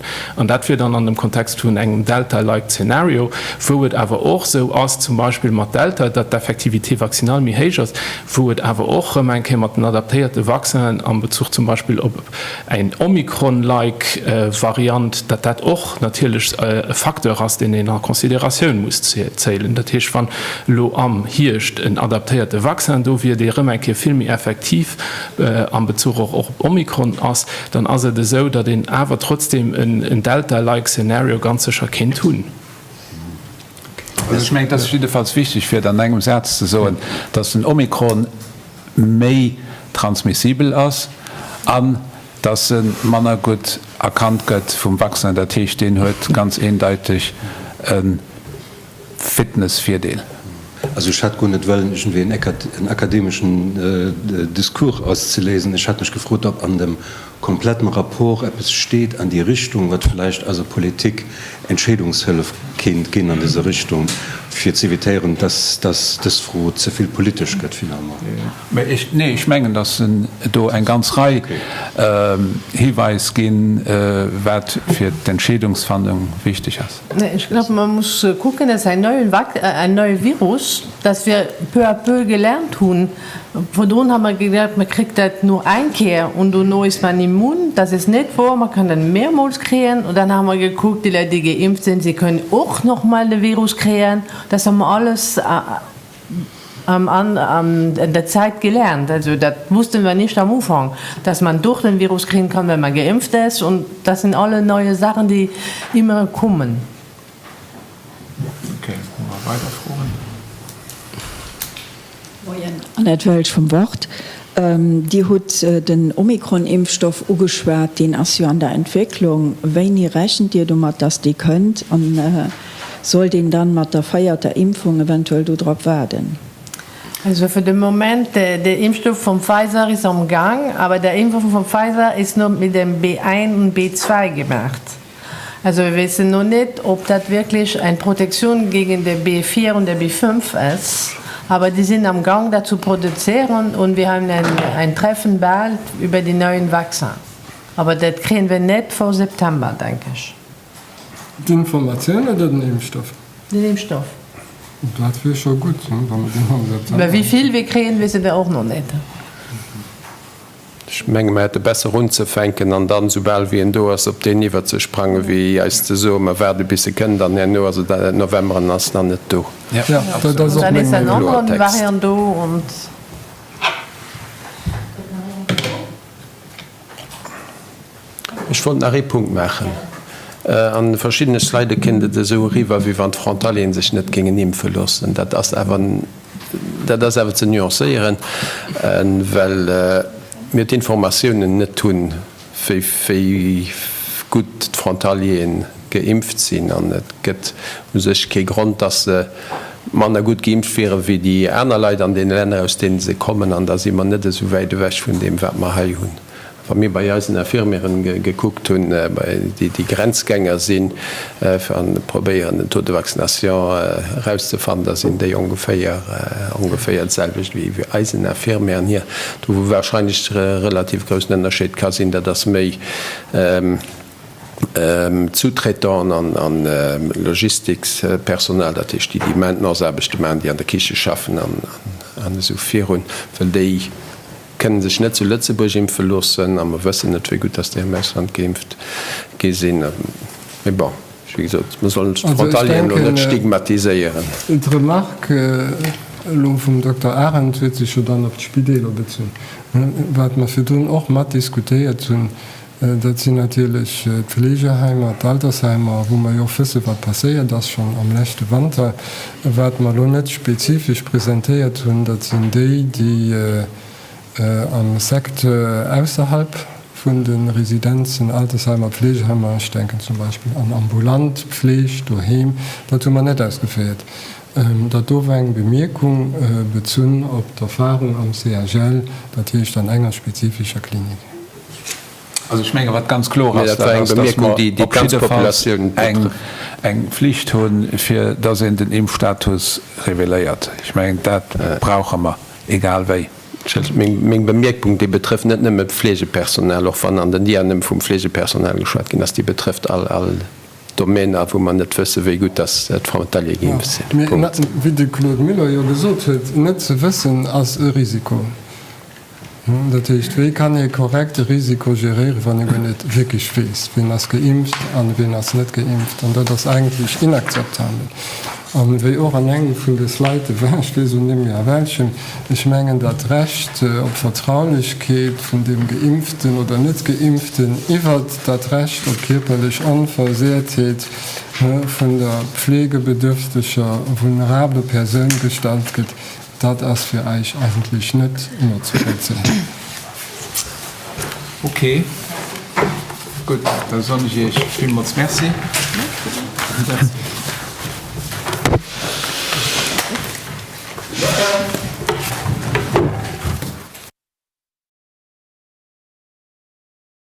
An dat wier dann an dem Kontext vun engem Delta-like Szenario, wou et awer och esou ass, zum Beispill mat Delta, datt d'Effectivité vaccinale méi héich ass, wou et awer och erëm eng Kéier mat den adaptéierte Vaccinen am Bezuch zum Beispill op eng Omikron-like Variant, datt dat och natierlech e Facteur ass, deen een a Consideratioun muss zéilen. Dat heescht, wann elo am Hierscht en adaptéierte Vaccin do wier, dee erëm eng Kéier vill méi effektiv am Bezuch och op Omikron ass, dann ass et esou, datt een awer trotzdem en Delta-like Szenario ganz sécher kéint hunn. Also ech mengen, et ass jiddefalls wichteg, fir et an engem Saz ze soen, datt den Omikron méi transmissibel ass an datt e manner gutt erkannt gëtt vum Vaccin. Dat heescht, deen huet ganz eendeiteg e Fitnessvirdeel. Also ech hat guer net wëllen iergendwéi en akademeschen Discours auszeléisen. Ech hat mech gefrot, ob an dem kompletten Rapport eppes steet an déi Richtung, wat vläicht eiser Politik Entscheedungshëllef kéint ginn an dëser Richtung, fir z'évitéieren, dass dës Fro ze vill politesch gëtt finalement. Nee, ech mengen, dass do eng ganz Rei Hiweis ginn, wat fir d'Entscheedungsfindung wichteg ass. Ech glaube, man muss kucken, dass ein neue Virus, das wir peu à peu gelernt hunn, Virdrun ha mer geduecht, man kritt dat nur eng Kéier und dono ist man immun. Das ist net wohr, man kann en mehrmals kréien. Und dann ha mer gekuckt, déi Leit, déi geimpft sinn, si kënnen och nach mal de Virus kréien. Das ha mer alles an der Zeit gelernt. Also dat wussten wir nicht am Ufank, dass man doch den Virus kriegen kann, wenn man geimpft ist. Und das sind alle neue Sachen, die immer kommen. Okay, hu mer weider Froen? Moien, Annette Welsch vum Wort. Dir hutt den Omikron-Impfstoff ugeschwat, deen ass jo an der Entwécklung. Wéini rechent Dir domat, datt dee kënnt? An sollt een dann mat der véierter Impfung eventuell do drop waarden? Also fir de Moment, der Impfstoff vum Pfizer ist am Gang, aber der Impfstoff vum Pfizer ist nur mit dem B1 und B2 gemacht. Also wir wissen noch nicht, ob dat wirklich eng Protektioun gegen de B4 und de B5 ist, aber die sind am Gang dat zu produzieren und wir haben ein, ein Treffen bald über die neuen Vaccin. Aber dat kriegen wir net vor September, denke ich. D'Informatioun oder den Impfstoff? Den Impfstoff. Dat wier scho gutt, wa mer deen am September. Mä wéi vill wir kréien, wissen wir och noch net. Ech menge mer hätte besser unzefänken an dann, soubal wéi en do ass, op deen iwwerzesprangen, wéi eis ze soen, mer waarde bis e kënnt an herno ass et November an en ass nach net do. Jo, dat ass och meng Meenung. Ech wollt nach ee Punkt maachen. An verschiddene Slidë kënnt et esou eriwwer, wéi wann d'Frontalieren sech net géingen impfe loossen. Dat ass awer, dat ass awer ze nuancéieren, well mir d'Informatiounen net hunn, wéi, wéi gutt d'Frontalieren geimpft sinn. An et gëtt u sech kee Grond, dass se manner gutt geimpft wiere wéi déi aner Leit an deene Länner, aus deene se kommen. An da si mer net esou wäit ewech vun deem, wat mer hei hunn. Wa mir bei eisen Infirmieren gekuckt hunn, déi Grenzgänger sinn, a probéieren den Taux de vaccination erauszefannen, da sinn déi ongeféier ongeféier d'selwecht wéi bei eisen Infirmieren hier. Do wou wahrscheinlech e relativ groussen Ënnerscheed ka sinn, dat ass méi d'Sous-traitanten an Logistikspersonal, dat heescht déi, déi Maintenanceaarbechte maachen, déi an der Kiche schaffen an esou virun, well déi Kënnen sech net zu Lëtzebuerg impfe loossen a mer wëssen net, wéi gutt dass déi am Ausland geimpft gi sinn. Mee bon, wéi gesot, mer sollen d'Frontalieren elo net stigmatiséieren. D'Remarque elo vum Dokter Arendt huet sech jo dann op d'Spideeler bezunn, wat mer virdrun och mat diskutéiert hunn. Dat sinn natierlech d'Fleegeheimer, d'Altersheimer, wou mer jo och wësse wat passéiert ass schonn am leschte Wanter. Wat mer elo net spezifesch presentéiert hunn, dat sinn déi, déi am Secteur ausserhalb vun de Residenzen, Altersheimer, Pflegeheimer, ech denken zum Beispill an ambulant Pfleg doheem, dat hu mer net ausgeféiert. Dat do war eng Bemierkung bezunn op d'Erfahrung am CHL, dat heescht an enger spezifescher Klinik. Also ech menge wat ganz kloer ass, dat ass, datt mer op jiddefalls eng Flicht hunn, fir datt een den Impfstatus reveléiert. Ech mengen, dat brauche mer, egal wéi. Meng Bemierkung, déi betrëfft net nëmme d'Fleegepersonal, och wann an den Diaen nëmme vum Fleegepersonal geschwat ginn ass, déi betrëfft all Domainer, wou mer net wëssen, wéi gutt datt d'Frontalier geimpft sinn. Mee wéi de Claude Muller jo gesot huet, net ze wëssen ass e Risiko. Dat heescht, wéi kann ee korrekt e Risiko geréieren, wann ee guer net wierklech weess, wien ass geimpft an wien ass net geimpft? An dat ass eigentlech inakzeptabel. An wéi och an engem vun de Slide war, ech weess elo net méi a welchem, ech mengen dat Recht op Vertraulechkeet vun deem Geimpften oder Net-Geimpften iwwert dat Recht op kierperlech Onversehrtheet vun der pflegebedürfteger, vulnerabler Persoun gestallt gëtt, Dat ass fir eis eigentlech net nozevollzéien. Ok, gutt, da soen ech Iech villmools Merci. Merci.